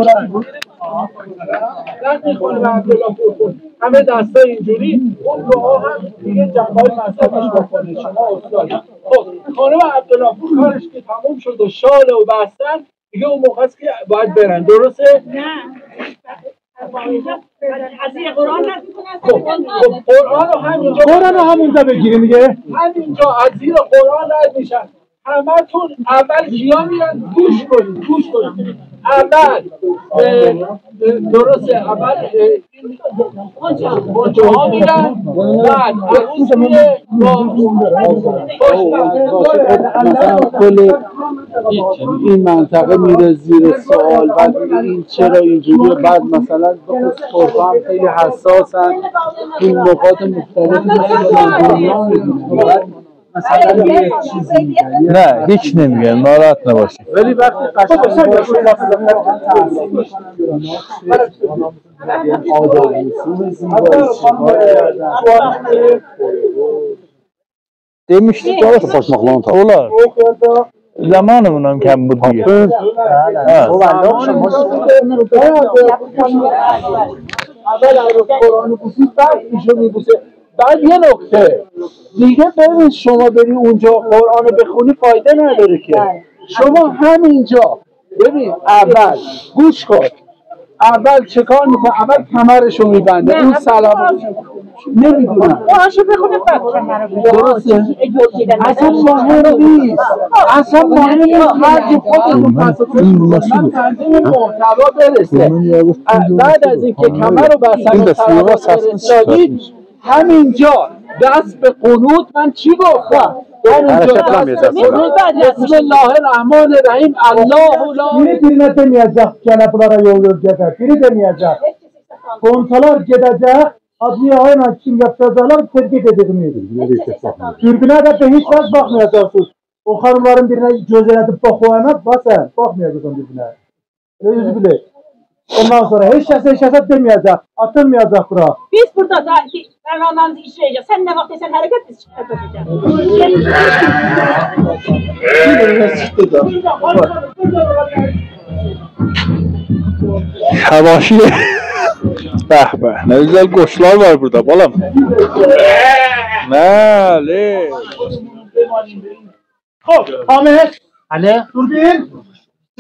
وقتی خانم عبدالله پور بود، همه دستا اینجوری، اون دعا هم دیگه جنبه‌های مذهبیش بکنه. شما استاد. خب، خانم عبدالله پور کارش که تموم شد و شال و بستن، دیگه اون موقع است که باید برن، درسته؟ نه. از زیر قرآن رد می‌کنن. خب، خب، قرآن رو همینجا، قرآن رو همونجا بگیریم دیگه. همینجا از زیر قرآن رد می‌شن. همه‌تون اول کیا می‌رن؟ گوش کنید، گوش کنید. اول، اه، اه، درسته، اول، اه، این غنچه‌ها می‌رن، بعد عروس می‌ره با خوشبخت. مثلاً کل این منطقه می‌ره زیر سوال، بعد این چرا اینجوریه، بعد مثلاً بخصوص ترک‌ها هم خیلی حساسن، این نقاط مختلفی مثلاً دنیا می‌بینن. بعد مثلاً یه چیزی می‌گن. نه، هیچ نمی‌گن، ناراحت نباشید. ولی وقتی قشنگ باشه، مثلاً تحصیل می‌شه، آداب و رسوم زیبایی چیکار کردن. دئمیشدیک، باشماقلارینی تاپ. اولار. زامانیملا کم بو دئییر. هه. اولار، یوخ، شما اول عروس قرآن بوسید، بعد ایشو می‌بوسه. بعد یه نکته دیگه، ببین، شما بری اونجا قرآن بخونی، فایده نداره که. بله. شما همینجا، ببین، اول گوش کن. اول چه کار می‌کنه؟ اول کمرشو می‌بنده. نه، اون اول سلام. نمی‌دونم. او آشو بخونه، بعد کمر رو بخونه. درسته. اصلاً مهم نیست. اصلاً مهم نیست. هر جا خودتون من تصادف این کنید. من مسئول. تنظیم محتوا برسه. من یه گفت اه، بعد از اینکه کمر رو بستن این و دست رو سلوات سخت فرستادید، همینجا دست به قنوت، من چی گفتم؟ همینجا حرکت دست به نمی‌زنه. قنوت. بسم الله الرحمن الرحیم. الله لا بیری، بیرینه دئمه‌یه‌جک، گله بونلارا یول، یول گئده. بیری دئمه‌یه‌جک. قونتالار گئده‌جک، آدلیه آقایلا کیم یاپیشاجاقلار، تبریک ائده‌جه‌ییک. دوربینه ده هئچ وقت باخمایاجاقسینیز. او خانیملارین بیرینه گؤز ائله‌دیب باخ او یانا، باخ سن، باخمایاجاقسان دوربینه. اؤزو بیلیر. اوندان سونرا هئچ کسه، هئچ کسه دئمه‌یه‌جک، آتیلمایاجاق بورا. بیز بورادا دا برنامه‌میزی اجرا ائده‌جه‌ییک. سن نه واخت دئسن حرکت، بیز حرکت ائده‌جه‌ییک. شاباشی. به به، نه گؤزل قوشلار وار بورادا، بالام. بلی. خوب، حامد. بلی. دوربین.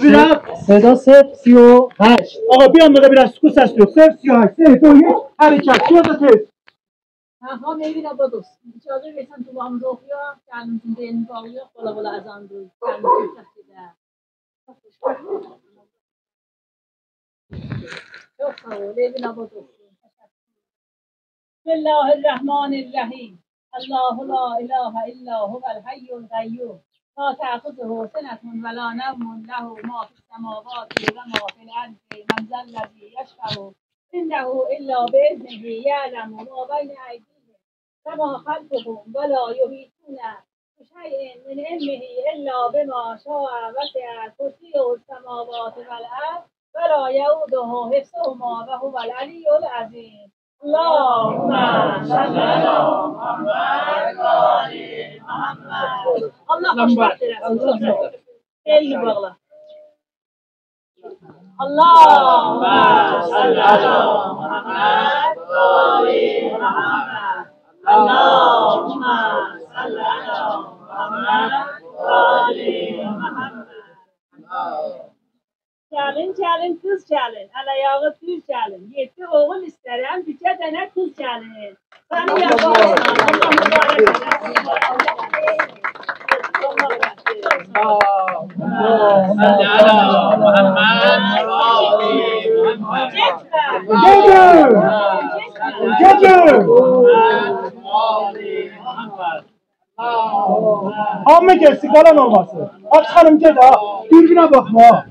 بیر آز. صدا صفر، سی و هشت. آقا، بیر آندا دا بیر آز سکوت، سس یوخ. صفر، سی و هشت، سه، دو، یک، حرکت. بیر آز دا تئز. ها، ها، مئوین آباد اولسون. اجازه وئرسن دعامیزی اوخویاق، گلینیمیزین بئلینی باغلایاق، بالا بالا اذان دئییل. گلینیمیزین تکلیفه. چوخ ساغ اول، ائوین آباد اولسون. بسم الله الرحمن الرحیم. الله لا اله الا هو الحی القیوم. لا تأخذه سنة ولا نوم، له ما فی السماوات و ما فی الارض، من ذا الذی یشفع عنده الا بإذنه، یعلم ما بین ایدیهم و ما خلفهم، ولا یحیطون بشیء من علمه الا بما شاء، وسع کرسیه السماوات والارض، ولا یئوده حفظهما وهو العلی العظیم. اللهم صل علی محمد و آل محمد. الله خوشبخت ائله‌سین. ائلینی باغلا. اللهم صل علی محمد و آل محمد. اللهم صل علی محمد و آل محمد. گلین، گلین، قیز گلین، ال آیاغی دوز گلین. یئددی اوغول ایسترم، بیرجه دنه قیز گلین. سنی یاخشی. گئدین! گئدین! هامی گئتسین، قالان اولماسین. آچ خانیم، گئت ها. دوربینه باخما ها.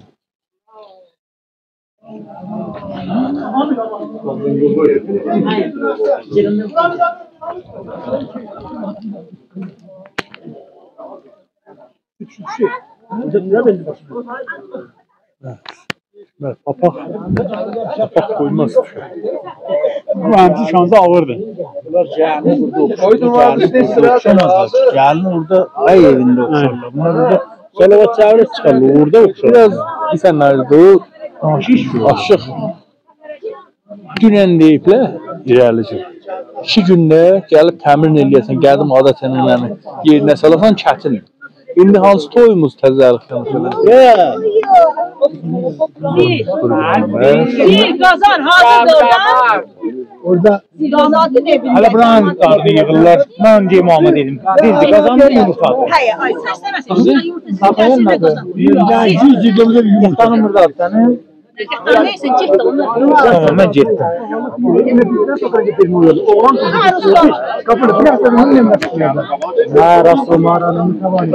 بلی، پاپاق، پاپاق قویماز. بو منیم شانسی آغیردیر. بونلار گلینی بورادا اوخشار. قویدون، وار، گلینی ایشده بورادا اوخشامازلار. گلینی اورادا آی ائوینده اوخشارلار. بونلار بورادا صلوات چاغیریب چیخارلار، اورادا اوخشار. بیر آز دئسن نه‌دیر؟ آشیق. آشیق. دونن دئییبلر، ایره‌لیجه. ایکی گونده گلیب تمرین ائله‌یه‌سن، قدیم عادت-عنعنه‌نی یئرینه سالاسان، چتین. ایندی هانسی تویوموز تزه‌لیکدن سونرا؟ یا. بیر قازان حاضیردیر اورادا. اورادا. قازان نه بیلیم. هله بورانین آدینی ییغیرلار. من دئییم، آمما دئدیم. دیلدی، قازان دا یومورتادیر. هه، آی، سس دئمه‌سین. قازان یومورتا، سیز قازان. یومورتا. نئیسه، گئتدی اونلار. تامام، من گئتدیم. هه، راست اولماغی، هه، راست اولماغی، آرام تامام.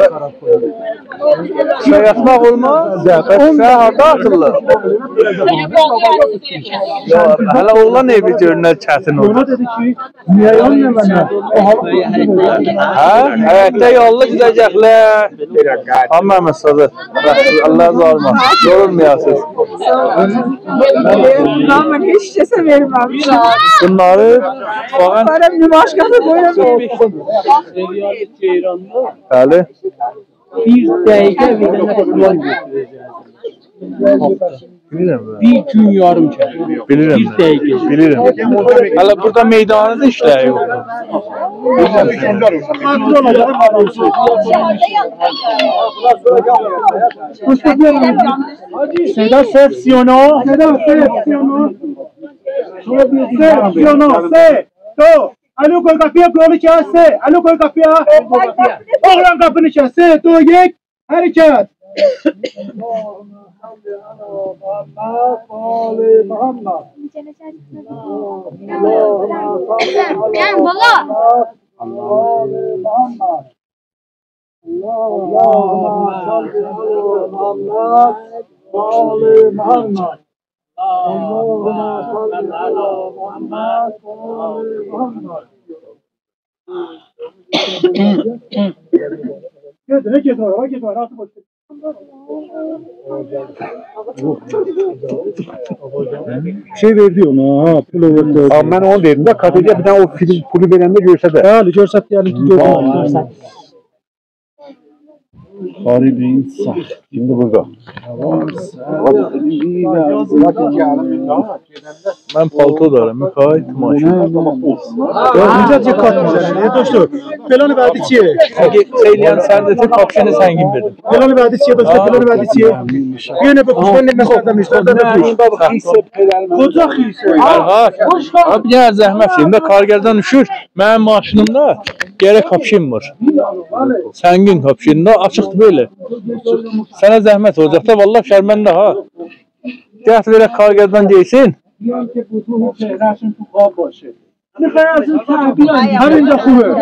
سن یاتماق اولماز؟ اون ساعات هاردا آتیللار؟ یوخ، هله اوغلان ائوی گؤرونر چتین اولور. اونا دئدی کی، نییه یانمیر منه؟ او حالی هه؟ هیئتده یاللی گئده‌جکلر. آمما مساده. الله زارما. یورولمایاسینیز. من هئچ کسه وئرمه‌میشم. بونلاری فقط بارا نمایشگاهدا قویورام. بلی. بیر دقیقه بیر دنه پول گؤتوره‌جک. بیلیرم. بیر گون یاریم کردیم. بیلیرم. بیر دقیقه. بیلیرم. هله بورادا میداندا ایشلر یوخدور. صدا صفر سی و نه. صدا صفر سی و نه. صفر سی و نه. سه، دو. الو، قوی قاپییا، بورالی کسدی. الو، قوی قاپییا. اوغلان، قاپینی کس. سه، دو، یک. حرکت. اللهم صل علی محمد و آل محمد. اللهم صل علی محمد و آل محمد. اللهم صل علی محمد و آل محمد. اللهم صل علی محمد و آل محمد. گئت، گئت، گئت، گئت، گئت، گئت. شئی وئردی اونا، ها، پول وئردی. آ، من اونو دئدیم ده، کافئده بیر دنه او فیلم پولو وئرنده گؤرسده. بلی، گؤرستدی، گلدی، گؤردوم. وای. گؤرستدی. خاریدین ساخت. ایندی بورادا. من پالتو دارم، میخوای تو ماشین. اینجا چی کارت می‌زنی؟ ای دکتر، فلان وعده چیه؟ اگه خیلی هم سرده تو کاپشن سنگین بدیم. فلان وعده چیه دکتر؟ فلان وعده چیه؟ بیا نه بپوش، من نمی‌خوام بپوش. نه، این بابا خیسه پدر من. کجا خیسه؟ فرهاد. آبی، نه زحمت، ایندی کارگردان اوشور. منیم ماشینیمدا گرک کاپشن وار. سنگین کاپشن ده، آچیقدیر بئله. سنه زحمت اولاجاق دا، والله شرمنده ها. گتیر وئرک کارگردان گئیسین. می‌خوای از اون ته بیای؟ همینجا خوبه.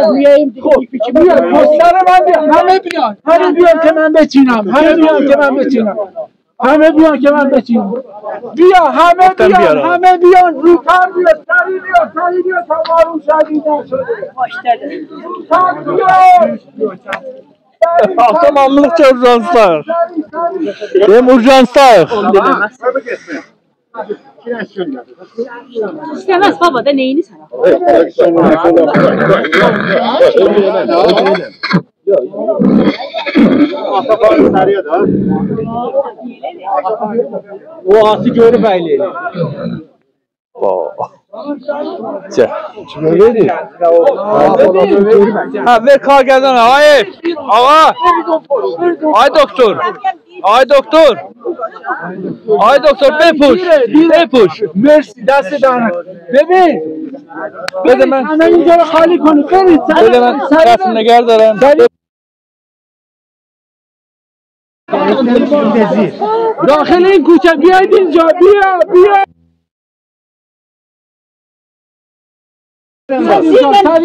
خب، بیا، پستر من بیا. همه بیان. همه بیان که من بچینم. همه بیان که من بچینم. همه بیان که من بچینم. بیا، همه بیان، همه بیان. زودتر بیا، سریع بیا، سریع بیا. تا ما رو شدید نشده. زودتر بیا. آتام آملیق کی اورژانسداییق. دئییم اورژانسداییق. ایسته‌مز بابا دا، نئینی سنه؟ او آتی گؤروب ایله‌ییر. واه. چه؟ کیمه وئریر؟ هه، وئر کارگردان، آقا. آقا. آی دکتر. آی دکتر. آی دکتر، بپوش. بپوش. مرسی، دست درد نکنه. ببین. بده من. همه اینجا رو خالی کنید. برید. بده من. سریع، سریع. دستم نگه دارم. داخل این کوچه، بیاید اینجا، بیا، بیا. سریع،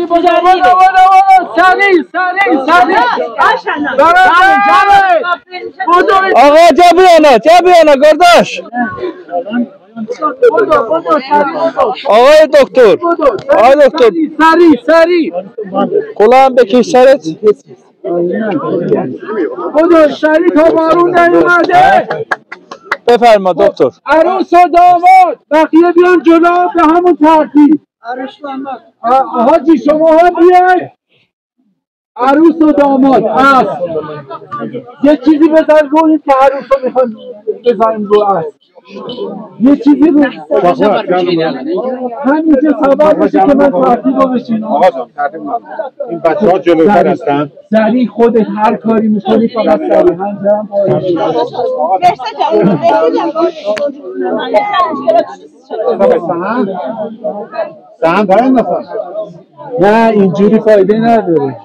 بودو، بودو، بودو، بودو. سریع، سریع، سریع. برابر، برابر. بودو. آقا، گل بو یانا، گل بو یانا، قارداش. بودو، بودو، سریع، بودو. آقای دکتر، بودو، سریع، آقای دکتر. سریع، سریع، سریع. قولاغین بکش سرت. بودو، سریع تا بارون نیومده. بفرما دکتر. عروس و داماد، بقیه بیان جلو به همون ترتیب. آ، حاجی، شما هم بیاید. عروس و داماد، اسب. یه چیزی بزن رو این که عروس رو می‌خوایم بزنیم رو اسب. یه چیزی رو. همینجا سوار بشه که من ترتیب رو بچینم. آقا جان، ترتیب نداره. این بچه‌ها جلوتر هستن. سریع خودت هر کاری می‌کنی، فقط سریع. هم جمع باش. سهند؟ سهند هست مثلاً؟ نه، اینجوری فایده نداره.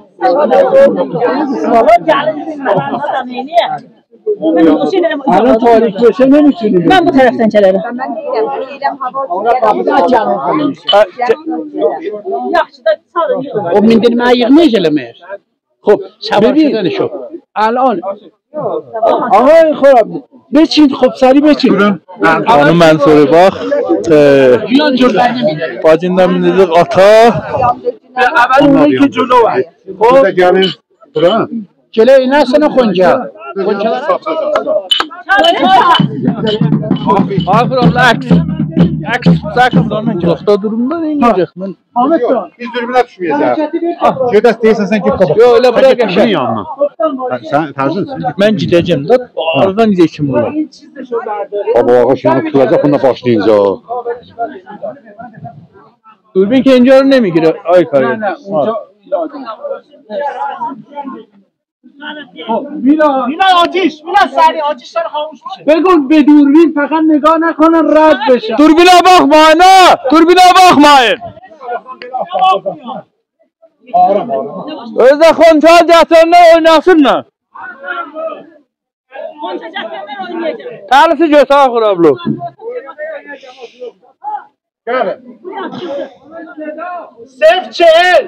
الان تاریک بشه نمی‌تونی. من بو طرفدن گلرم. یاخشی دا، ساغ اول. او میندیرمه‌یی ییغمایاجاق ائله‌میر. خب، سوار ببین، شدن شو. الان. آقای خرابی، بچین، خب، سریع بچین. بویورون. خانیم منصوری، باخ، ائ، باجیندا میندیردیک آتا. اول اونو کی جلو وار. خب. بیر ده گلین بورا. گله اینه‌سینه خونجا. خونجا. آخیر الله عکس. عکس، عکس بورادان گل. اوستا دورومدا نه ائده‌جک من؟ آمد جان. بیز دوربینه دوشمه‌یه‌جه‌ییک. حرکتی بیر گئت، دئییرسن سن گئت قاباق. یوخ، ائله بورا قشنگ. یانینا. سن ترسین. من گئده‌جم ده، آرادان گئده‌جک کیم بولار. بابا، آقا، شونو توتولاجاق، بونونلا باشلایینجا. دوربین که اینجا رو نمی‌گیره، آی کاری. نه، نه، اونجا. خب، مینا. مینا، آتیش، مینا، سریع، آتیش داره خاموش می‌شه. بگو به دوربین فقط نگاه نکنن، رد بشن. دوربینه باخمایین ها، دوربینه باخمایین. اؤزو ده خونچا گتیرنده اویناسینلار. تلیسی گؤتور، آخیر ابلو. گلین. صفر چهل.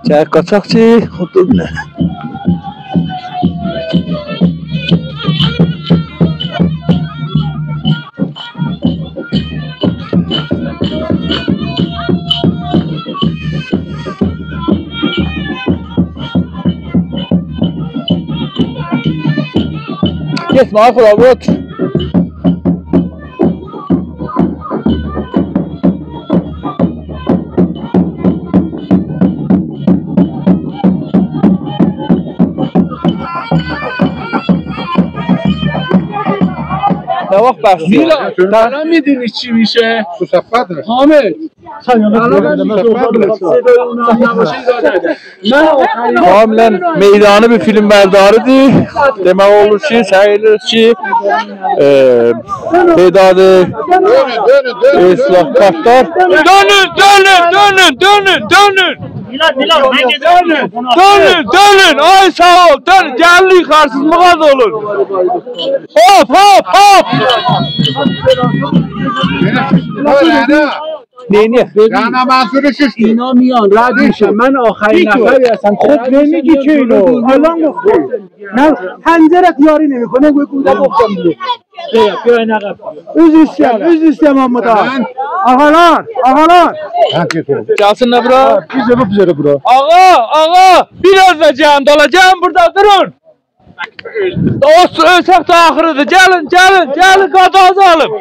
گل قاچاق کی، خود نه. گئتمه، آخیر، اوت. نه واخت بس؟ میلاد، سن نمی‌دونی چی می‌شه؟ بو صحبتدیر. حامد، سن یانا سن سؤیله‌مه، سؤیله‌مه. صدای اونو هم نباشه، ایراد نداره. من آخرین کاملاً می‌دانی بیر فیلم‌برداری‌دیر. دئمک اولور کی، ساییلیر کی، ائ، تعدادی اصلاح کارتلار. دؤنون، دؤنون، دؤنون، دؤنون، دؤنون. دؤنون، دؤنون، دؤنون. آی، ساغ اول، دؤنون. گلدی، یوخاریسیز، مغاز اولون. هوپ، هوپ، هوپ. نئینیه‌ک؟ جانا منصوری شیشدی. اینا میان، رد می‌شن. من آخرین نفری هستم. خب نمیگی که اینو. الان گفتم. نه، پنجره یاری نمی‌کنه. گوی گوده گفتم دیگه. بیا، بیا، این عقب. عذر ایسته‌یم، عذر ایسته‌یم آمما دا. آقالار، آقالار. گلسین ده بورا. بیزه بو، بیزه ده بورا. آقا، آقا، بیر آز دا جان دالا، جان بورادا دورون. او س-، اؤسک ده آخیریدیر. گلین، گلین، گلین، قادازی آلین.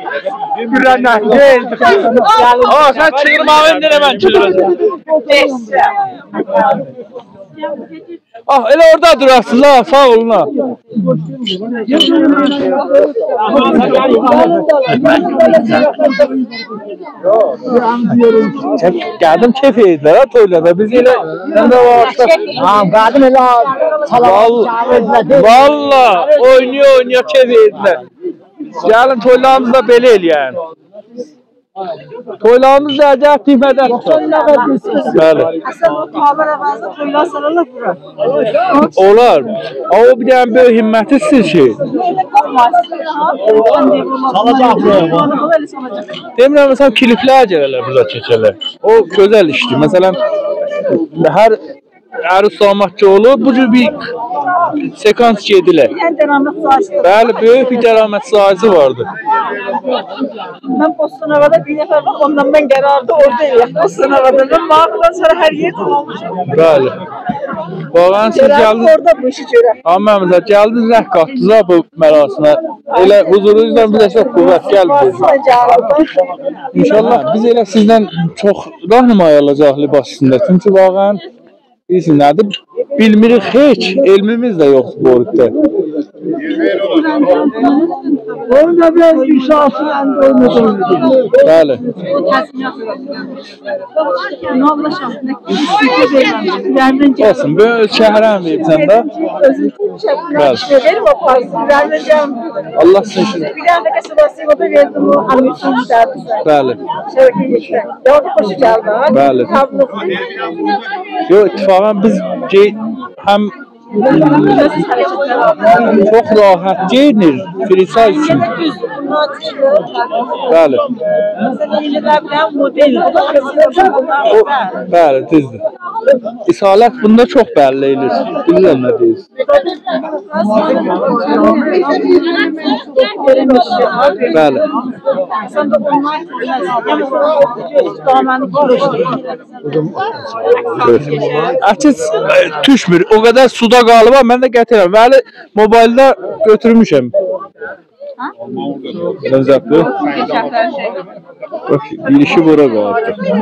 بورا نه؟ گل. آ، سن چیغیرما، ایندی ائله من چیغیراجاغام. آه، ائله اورادا دوراسیز ها، ساغ اولون ها. قدیم کئف ائدیلر ها تویلاردا. بیز ائله، سن ده وار. ها، قدیم ائله وال-، والله، اوینایا اوینایا کئف ائدیلر. گلین، تویلاریمیز دا بئله ائله‌یک. تویلاریمیز دا گل قیمته توتاق. بلی. اصلاً او تویلار عوضینه تویلار سالارلار بورا. اولار. او بیر دنه بؤیوک همتی ایسته‌ییر کی. سالاجاق بورا. دئمیرم، مثلاً، کلیپلر گله‌لر بورادا چکه‌لر. او گؤزل ایشدیر. مثلاً، هر عروس داماد کی اولور، بو جور بیر سکانس گئدیلر. بیر دنه درآمدسازی. بلی، بؤیوک بیر درآمدسازی واردی. من بوستان آبادا بیر نفر وار، اوننان من قراردی اورادا ائله‌یک. بوستان آبادا. من ماراقدان سونرا هر یئرده اولموشام. بلی. واقعاً سیز گلدینیز. گله‌ریک اورادا بو ایشی گؤرک. آمما مثلاً گلدینیز، رنگ قاتدینیز ها بو مراسمه. ائله حضورونوزدان بیزه چوخ قوت گلدی. ساغ اولون، گلدینیز. ان‌شاءالله بیز ائله سیزدن چوخ راهنمایی آلاجاغیق لباس اوستونده. چونکی واقعاً بیلیرسینیز نه‌دیر؟ بیلمیریک هئچ، علمیمیز ده یوخدور بو اوقدا. اونون دا بیر آز ایشاسینی اندی اولمادی. بلی. اولسون، بو اؤز شهره‌نی وئریبسن ده. بلی. الله سیزین ایشینیزی. بلی. شبکه یکده. یا دا خوشو گلدی، ها؟ بلی. تابلو. یوخ، اتفاقاً بیز گئی-، هم چوخ راحت گئیینیر، فری‌سایز اوچون. بلی. او، بلی، دوزدور. اصالت بوندا چوخ بللی ائله‌ییر. بیلیرم نه دئییر. بلی. عکس، ائ، دوشمور. او قدر سودا قالیب، من ده قطع ائله‌میرم. ولی موبایلدا گؤتورموشم. ها؟ اؤنجه‌کده. باخ، بیر ایشی بورا قالیبدی.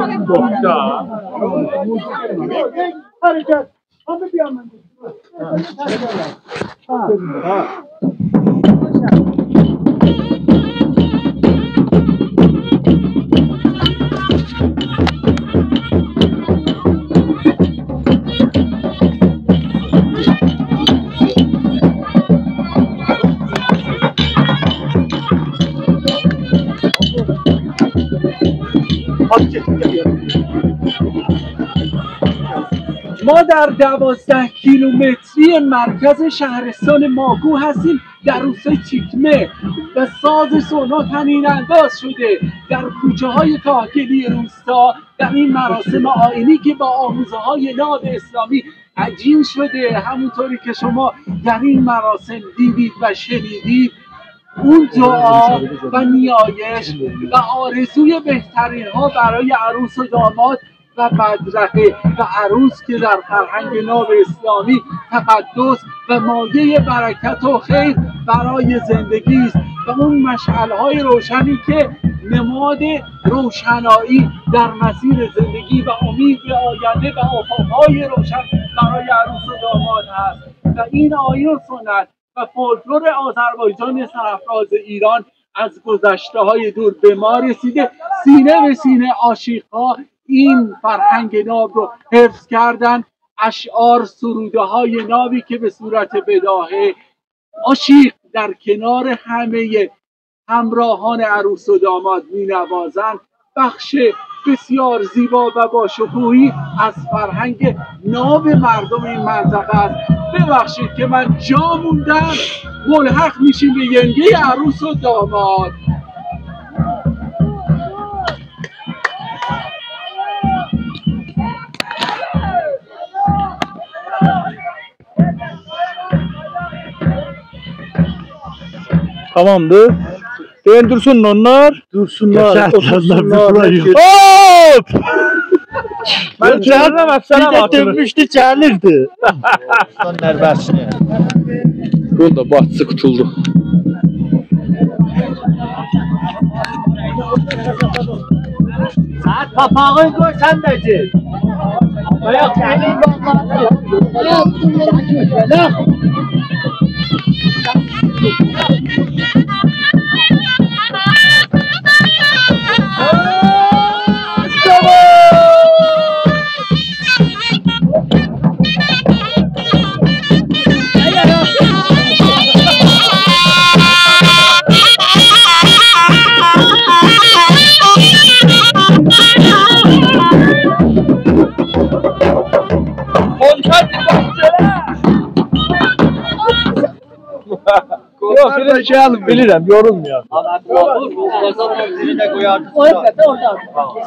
ما در دوازده کیلومتری مرکز شهرستان ماکو هستیم، در روستای چیکمه، و ساز سونا طنین‌انداز شده. در کوچه‌های کاهگلی روستا، در این مراسم آیینی که با آموزه‌های ناب اسلامی عجین شده، همونطوری که شما در این مراسم دیدید و شنیدید، اون دعا و نیایش و آرزوی بهترین‌ها برای عروس و داماد و بدرقه و عروس که در فرهنگ ناب اسلامی تقدس و مایهٔ برکت و خیر برای زندگی است و اون مشعل‌های روشنی که نماد روشنایی در مسیر زندگی و امید به آینده و آفاق‌های روشن برای عروس و داماد هست. و این آیین و سنت و فولکلور آذربایجان سرافراز ایران از گذشته‌های دور به ما رسیده. سینه به سینه عاشیق‌ها این فرهنگ ناب رو حفظ کردن. اشعار، سروده‌های نابی که به صورت بداهه عاشیق در کنار همهٔ همراهان عروس و داماد می‌نوازند، بخش بسیار زیبا و باشکوهی از فرهنگ ناب مردم این منطقه است. ببخشید که من جا موندم، ملحق می‌شیم به ینگهٔ عروس و داماد. تمامدیر. دئیین دورسون اونلار. دورسونلار، گل، اوتورسونلار، گل، بورا ییغ. هوپ! من گلدیم، السلام علیکم. بیر ده دؤنموشدو، گلیردی. بونون دا باجیسی قوتولدو. ساعات پاپاغین قوی، سن ده گئت. آیاق، الین باغلادی. یوخ، بیلیرم، بیلیرم، یورولمایاق.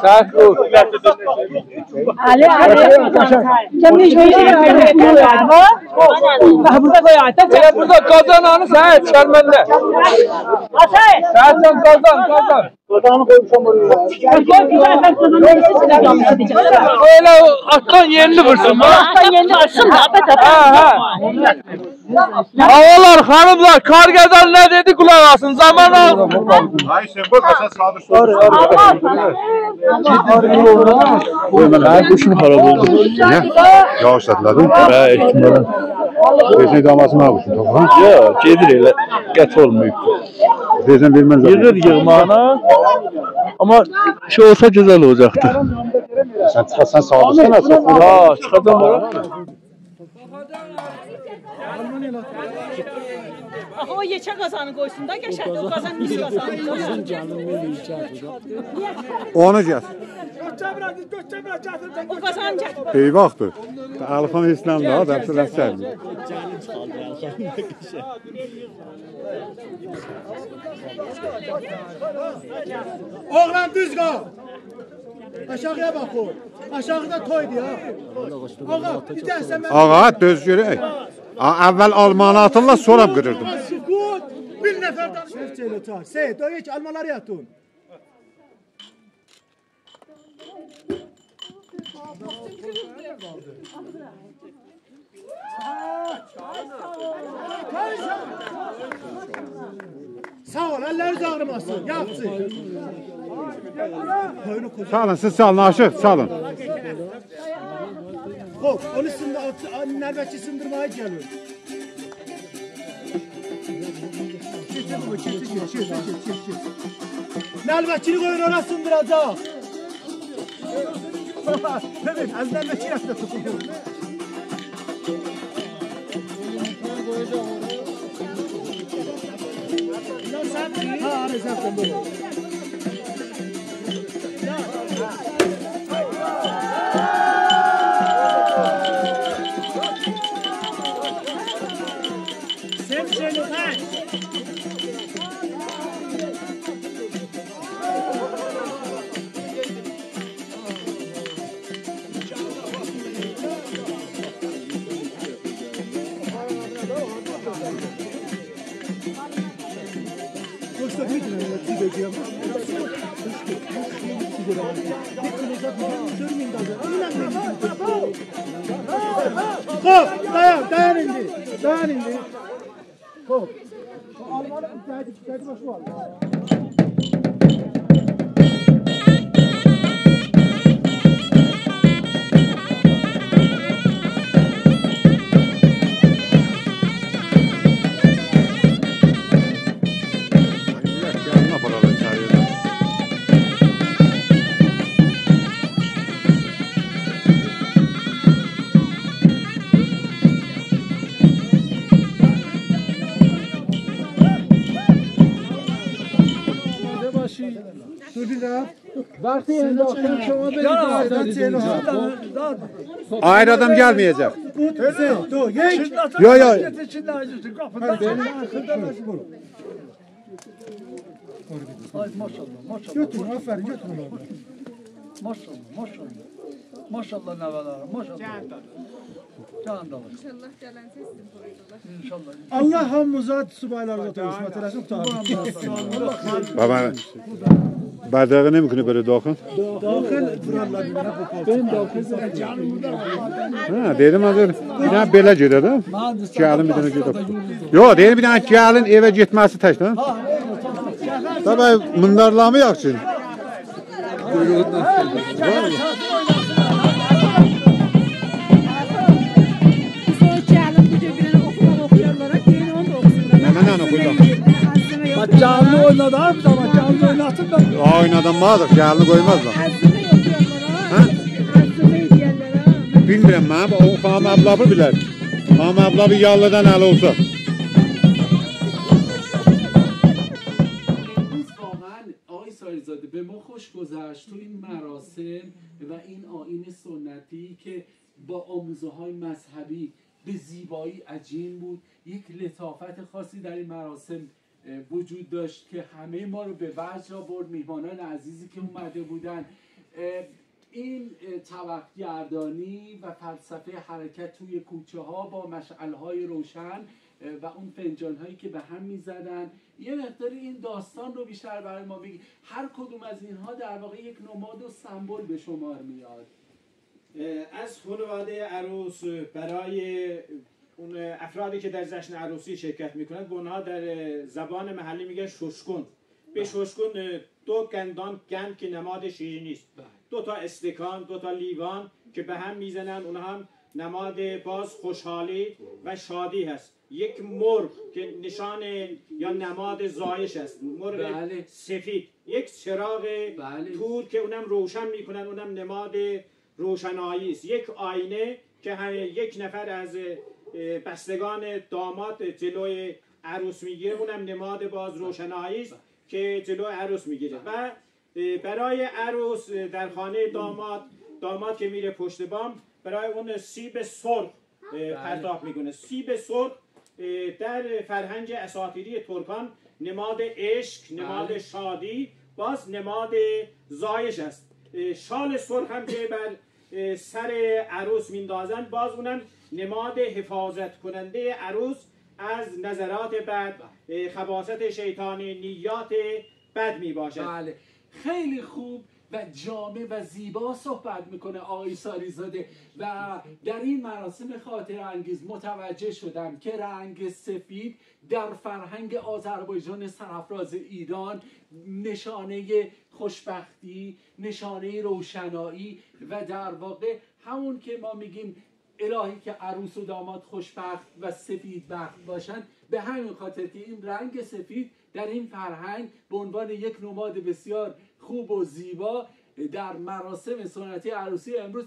سن قوی. علی، علی. سن بیر شئی ائله. ها، بورادا قوی، آیدا. ائله بورادا قازان اونو، سن چیخار منده. آتای. سن، سن قازان، قازان. قازانی قویموشام اورایا. قوی، قوی، قوی، قوی. او ائله آتدان یئنلی وورسون، ها؟ آتدان یئنلی وورسون دا، بتا. هه، هه. آغالار، خانیملار، کارگردان نه دئدی، قولاق آسین، زامان آلدی. آی، سن قوی، قازان سادیر سور. قوی، من، هه، گوشوم خراب اولدو. نییه؟ یاغیش زادلادین؟ هه، احتمالاً. اؤزون ادامه‌سینی آلمیشسین، تامام، ها؟ یوخ، گئدیر ائله، قطع اولماییب. دئییرسن، وئرمز. ییغیر ییغماغینا. آمما شئی اولسا گؤزل اولاجاقدی. سن چیخاسان، ساغلیسان، سن. ها، چیخاجاغام اورا. آخی او یئکه قازانی قویسون دا، قشنگ او قازان نییه قازانی؟ اونو گتیر. او قازانی گتیر. ای واختدیر. الخان هئچ نه‌دیر، دمسه دمسه. اوغلان، دوز قال. آشاغییا باخ او. آشاغیدا تویدور ها. آغا، بیر ده سن منه آغا، دؤز گؤرک. آ، اول آلمانی آتیرلار، سونرا قیریردیم. سکوت. بیر نفر دانیش. سیف جلو چاغیر. سید، او هئچ آلمالاری آتین. ساغ اول، اللرینیز آغریماسین، یاخشی. چالین، سیز چالین، آشیق، چالین. خوش، اونو سیندیر، نعلبکی سیندیرماغا گلین. کئچ، بابا، کئچ، کئچ، کئچ، کئچ، کئچ. نعلبکینی قویون اورا سیندیراجاق. ببین، از نعلبکی یاخشی توتولور. ها، آره، زبطن، بابا. سیف چهل و پنج. خوب، دایان، دایان ایندی. دایان ایندی. خوب. آلمانی ایسته‌دی، ایسته‌دی، باشی وار. گلینی آپارالار ایچری‌یه. آماده باشید. دور بیر دقیقه. وقتی انداختن شما برید، یا، داخل آماده اینجا. آیری آدام گلمه‌یه‌جک. سه، دو، یک. یا، یا. آی، ماشاءالله، ماشاءالله. گؤتورون، آفرین، گؤتورون اونو. ماشاءالله، ماشاءالله. ماشاءالله نوه‌لره، ماشاءالله. جان داغی. انشاءالله گلنجه سیزین تویونوزدا. انشاءالله. الله هامیمیزا سوبایلارا تویون قسمت ائله‌سین، قورتارین. بابا، برداغی نمی‌کنه بئله داخیل؟ داخیل وورارلار بیر دنه بو پالتو. هه، دئدیم، حاضر. بیر دنه بئله گئده ده. گلین بیر دنه گئده. یوخ، دئییر، بیر دنه گلین ائوه گئتمه‌سی تک ده. بابا، مندارلامی یاخشی. بیز او گلین بو گون بیر دنه اوخوماق اوخویارلار، گلین اونو دا اوخوسونلار. نمنه اوخویورلار؟ عزیزیمه یوخ. باخ، گلینی اوینادار، بیر دنه گلینی اویناتسین دا. آ، اوینادانمازدی، گلینی قویمازلار. عزیزیمه یوخ، یوخ، ها؟ عزیزیمه دئیرلر، ها. بیلمیرم، من او خانیم ابله‌نی بیلر. خانیم ابله بیر یاللیدان الی اولسا. امروز واقعاً، آقای ساحرزاده، به ما خوش گذشت تو این مراسم و این آیین سنتی که با آموزه‌های مذهبی به زیبایی عجین بود. یک لطافت خاصی در این مراسم، اه، وجود داشت که همهٔ ما رو به وجد آورد، میهمانان عزیزی که اومده بودن. اه، این، اه، طبق‌گردانی و فلسفهٔ حرکت توی کوچه‌ها با مشعل‌های روشن، اه، و اون فنجان‌هایی که به هم می‌زدن، یه مقداری این داستان رو بیشتر برای ما بگی. هر کدوم از اینها در واقع یک نماد و سمبل به شمار میاد. اه، از خانواده عروس، اه، برای اون، اه، افرادی که در جشن عروسی شرکت می‌کنند، به اونها در، اه، زبان محلی می‌گن ششکن. به بله. ششکن، اه، دو گندان، گند که نماد شیرینی است. بله. دو تا استکان، دو تا لیوان که به هم می‌زنن، اونها هم نماد باز خوشحالی و شادی هست. یک مرغ که نشان یا نماد زایش است، مرغ بله. سفید، یک چراغ بله. تور که اونم روشن می‌کنن، اونم نماد روشنایی است. یک آینه که هر یک نفر از، اه، بستگان داماد جلوی عروس می‌گیره، اونم نماد باز روشنایی است که جلوی عروس می‌گیره. و، اه، برای عروس، اه، در خانهٔ داماد، داماد که می‌ره پشت بام، برای اون سیب سرخ، اه، بله. پرتاب می‌کنه. سیب سرخ، اه، در فرهنگ اساطیری ترکان نماد عشق، نماد بله. شادی، باز نماد زایش است. اه، شال سرخ هم که بر، اه، سر عروس میندازن، باز اونم نماد حفاظت کننده عروس از نظرات بد، اه، خباثت شیطانی، نیات بد می‌باشد. بله، خیلی خوب و جامع و زیبا صحبت می‌کنه آقای ساری‌زاده. و در این مراسم خاطره‌انگیز متوجه شدم که رنگ سفید در فرهنگ آذربایجان سرافراز ایران نشانهٔ خوشبختی، نشانهٔ روشنایی و در واقع همون که ما می‌گیم الهی که عروس و داماد خوشبخت و سفید بخت باشن، به همین خاطر که این رنگ سفید در این فرهنگ به عنوان یک نماد بسیار خوب و زیبا در مراسم سنتی عروسی امروز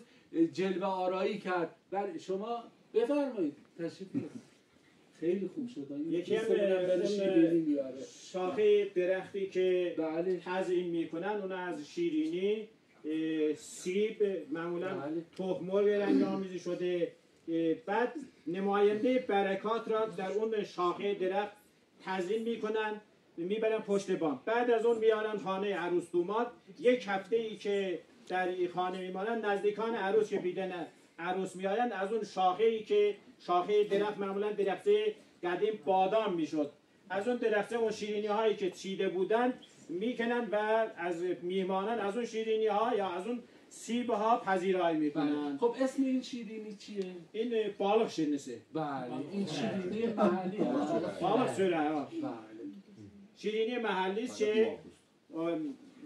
جلوه آرایی کرد. بله، شما بفرمایید، تشریف بیارید. خیلی خوب شد. یکی هم، دوستمونم داره اون، شیرینی میاره. شاخهٔ درختی که بله. تزئین می‌کنن، اون از شیرینی، اه، سیب، معمولاً بله. تخم‌مرغ رنگ‌آمیزی شده. اه، بعد نمایندهٔ برکات را در اون شاخهٔ درخت تزئین می‌کنن، می‌برن پشت بام. بعد از اون میارن خانهٔ عروس دوماد. یک هفته‌ای که در این خانه میمانن، نزدیکان عروس که دیدن عروس میآیند، از اون شاخه‌ای که شاخهٔ درخت، معمولاً درخت قدیم بادام می‌شد، از اون درخته اون شیرینی‌هایی که چیده بودن می‌کنن و از میهمانان از اون شیرینی‌ها یا از اون سیب‌ها پذیرایی می‌کنن. بله. خب، اسم این شیرینی چیه؟ این، اه، بالغ شیرینی‌سی. بله، این شیرینی محلی هست. بالغ سؤره، ها. بله. شیرینی محلی است که، اه،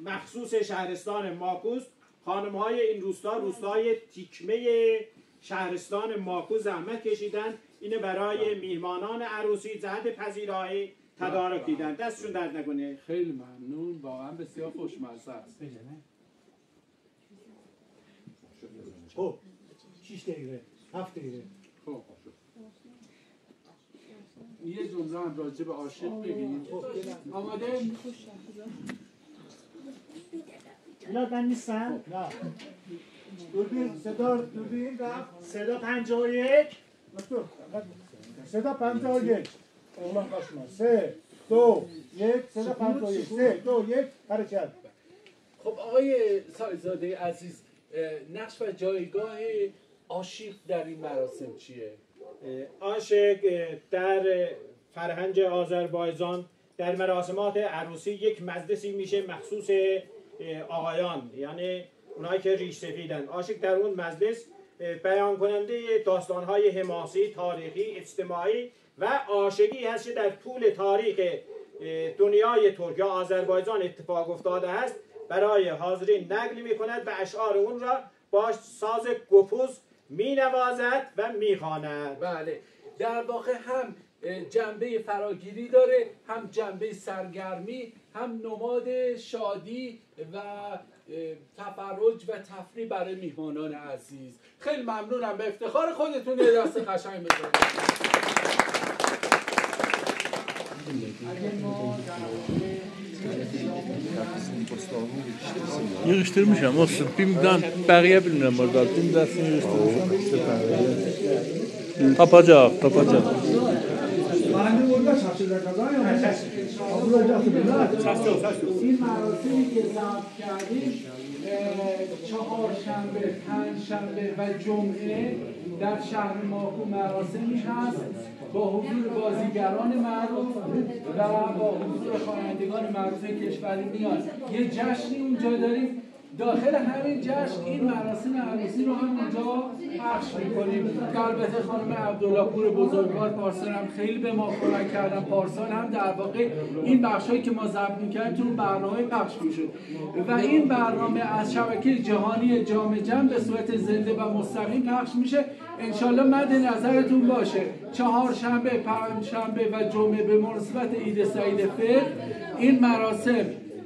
مخصوص شهرستان ماکوست. خانم‌های این روستا، روستای تیکمهٔ شهرستان ماکوست زحمت کشیدن، اینو برای میهمانان عروسی جهت پذیرایی تدارک دیدن. دستشون درد نکنه. خیلی ممنون، واقعاً بسیار خوشمزه است. خب، شش دقیقه، هفت دقیقه. خب. یه جمله هم راجع به عاشق بگیم. خب، بله. آماده؟ اینا من نیستم؟ نه. دوربین، صدا، دوربین، رفت. صدا پنجاه و یک. دکتر، صدا پنجاه و یک. اوغلان قاچما. سه، دو، یک، صدا پنجاه و یک. سه، دو، یک، حرکت. خب، آقای ساری‌زادهٔ عزیز، اه، نقش و جایگاه عاشیق در این مراسم چیه؟ اه، عاشق، اه، در فرهنگ آذربایجان در مراسمات عروسی یک مجلسی می‌شه مخصوص، اه، آقایان، یعنی اونایی که ریش سفیدن. عاشق در اون مجلس، اه، بیان کنندهٔ داستان‌های حماسی، تاریخی، اجتماعی و عاشقی هست که در طول تاریخ، اه، دنیای ترک یا آذربایجان اتفاق افتاده هست، برای حاضرین نقل می‌کند و اشعار اون را با ساز گپوز می‌نوازد و می‌خواند. بله، در واقع هم، اه، جنبهٔ فراگیری داره، هم جنبهٔ سرگرمی، هم نماد شادی و، اه، تفرج و تفریح برای میهمانان عزیز. خیلی ممنونم، به افتخار خودتون یه دست قشنگ بزنید. اگه ما در مورد ییغیشدیرمیشام، اولسون. بیر دنه بقیه بیلمیرم اورادا. بیر دنه ییغیشدیرمیشام. تاپاجاق، تاپاجاق. این مراسمی که ثبت کردیم، اه، چهارشنبه، پنجشنبه و جمعه در شهر ماکو مراسمی هست با حضور بازیگران معروف و با حضور خوانندگان معروف کشور میان. یه جشنی اونجا داریم. داخل همین جشن این مراسم عروسی رو هم اونجا پخش می‌کنیم، که البته خانم عبدالله‌پور بزرگوار پارسال هم خیلی به ما کمک کردن. پارسال هم در واقع این بخشایی که ما ضبط می‌کردیم تو برنامه پخش می‌شد و این برنامه از شبکهٔ جهانی جام جم به صورت زنده و مستقیم پخش می‌شه. انشالله مد نظرتون باشه، چهارشنبه، پنجشنبه و جمعه به مناسبت عید سعید فطر این مراسم،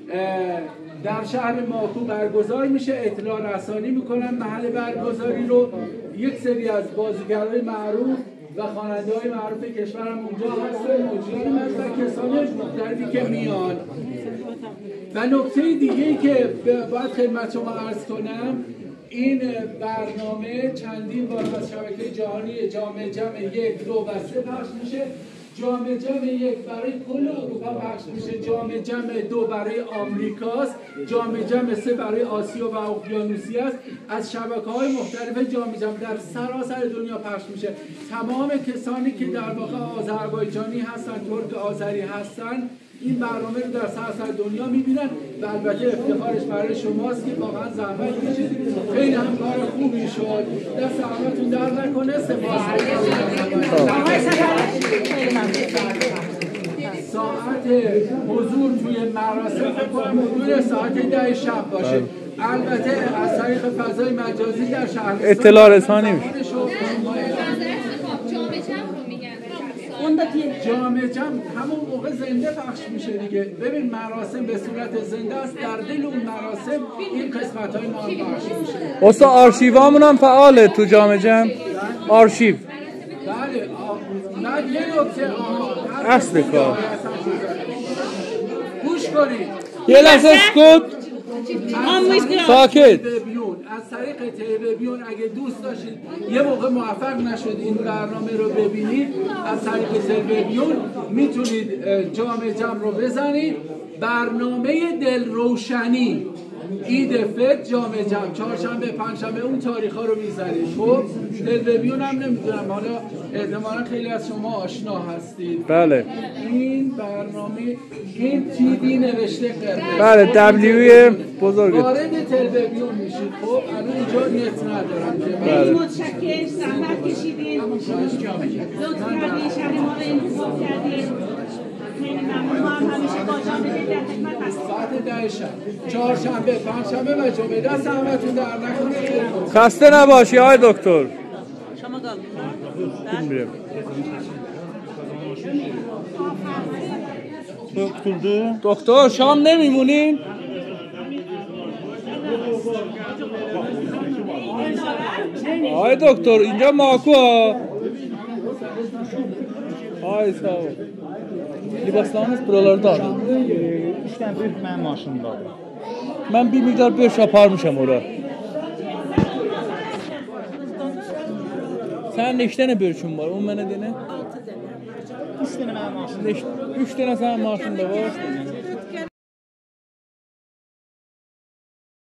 اه، در شهر ماکو برگزار می‌شه. اطلاع رسانی می‌کنن محل برگزاری رو. یک سری از بازیگرای معروف و خواننده‌های معروف کشورم اونجا هستن، موجود و کسانی مختلفی که میان. و نکتهٔ دیگه‌ای که ب-، باید خدمت شما عرض کنم، این برنامه چندین بار از شبکهٔ جهانی جام جم یک، دو و سه پخش می‌شه. جام جم یک برای کل اروپا پخش می‌شه، جام جم دو برای آمریکاست، جام جم سه برای آسیا و اقیانوسیه است. از شبکه‌های مختلف جام جم در سراسر دنیا پخش می‌شه. تمام کسانی که در واقع آذربایجانی هستن، ترک آذری هستن، این برنامه رو در سراسر دنیا می‌بینن و البته افتخارش برای شماست که واقعاً زحمت کشیدید. خیلی هم کار خوبی شد. دست زحمتتون درد نکنه. سپاس. ساعت حضور توی مراسم فکر کنم حدود ساعت ده شب باشه. البته از طریق فضای مجازی در شهر اطلاع رسانی می‌شه. جام جم همون موقع زنده پخش می‌شه دیگه. ببین، مراسم به صورت زنده است، در دل اون مراسم این قسمت‌های ما هم پخش می‌شه. استاد، آرشیوامون هم فعاله تو جام جم؟ آرشیو. بله، آ-، من یه نکته، آها، هر اصل کسی کار. گوش کنید. یه لحظه سکوت. ساکت. تلویزیون، از طریق تلویزیون اگه دوست داشتید، یه موقع موفق نشد این برنامه رو ببینید، از طریق تلویزیون می‌تونید، اه، جام جم رو بزنید. برنامهٔ دلروشنی، عید فطر، جام جم، چهارشنبه، پنجشنبه، اون تاریخ‌ها رو می‌زنید. خب، تلویزیون هم نمی‌دونم، حالا احتمالاً خیلی از شما آشنا هستید. بله. این برنامه، این تی وی نوشته قرمز. بله، دبلیو بزرگ. وارد تلویزیون می‌شید. خب، الان اینجا نت ندارم که. بله. خیلی متشکرم، زحمت کشیدین. لطف کردین، شب ما رو انتخاب کردین. خیلی ممنون. ما هم همیشه با جام جم در خدمت هستیم. ساعت ده شب، چهارشنبه، پنجشنبه و جمعه. دست زحمتتون درد نکنه. خسته نباشی آقای دکتر. شما قالدین دا؟ بیلمیرم. قوتولدو. دکتر، شام نمیمونین؟ آقای دکتر، اینجا ماکو ها. آی، ساغ اول. لباسلارینیز بورالاردا. اوچ دنه بؤیوک منیم ماشینیمدادیر. من بیر مقدار بؤرک آپارمیشام اورا. سنین نئچه دنه بؤرکون وار؟ اونو منه دئنه. اوچ دنه منیم ماشینیمدا. نئچ-، اوچ دنه سنین ماشینیندا وار.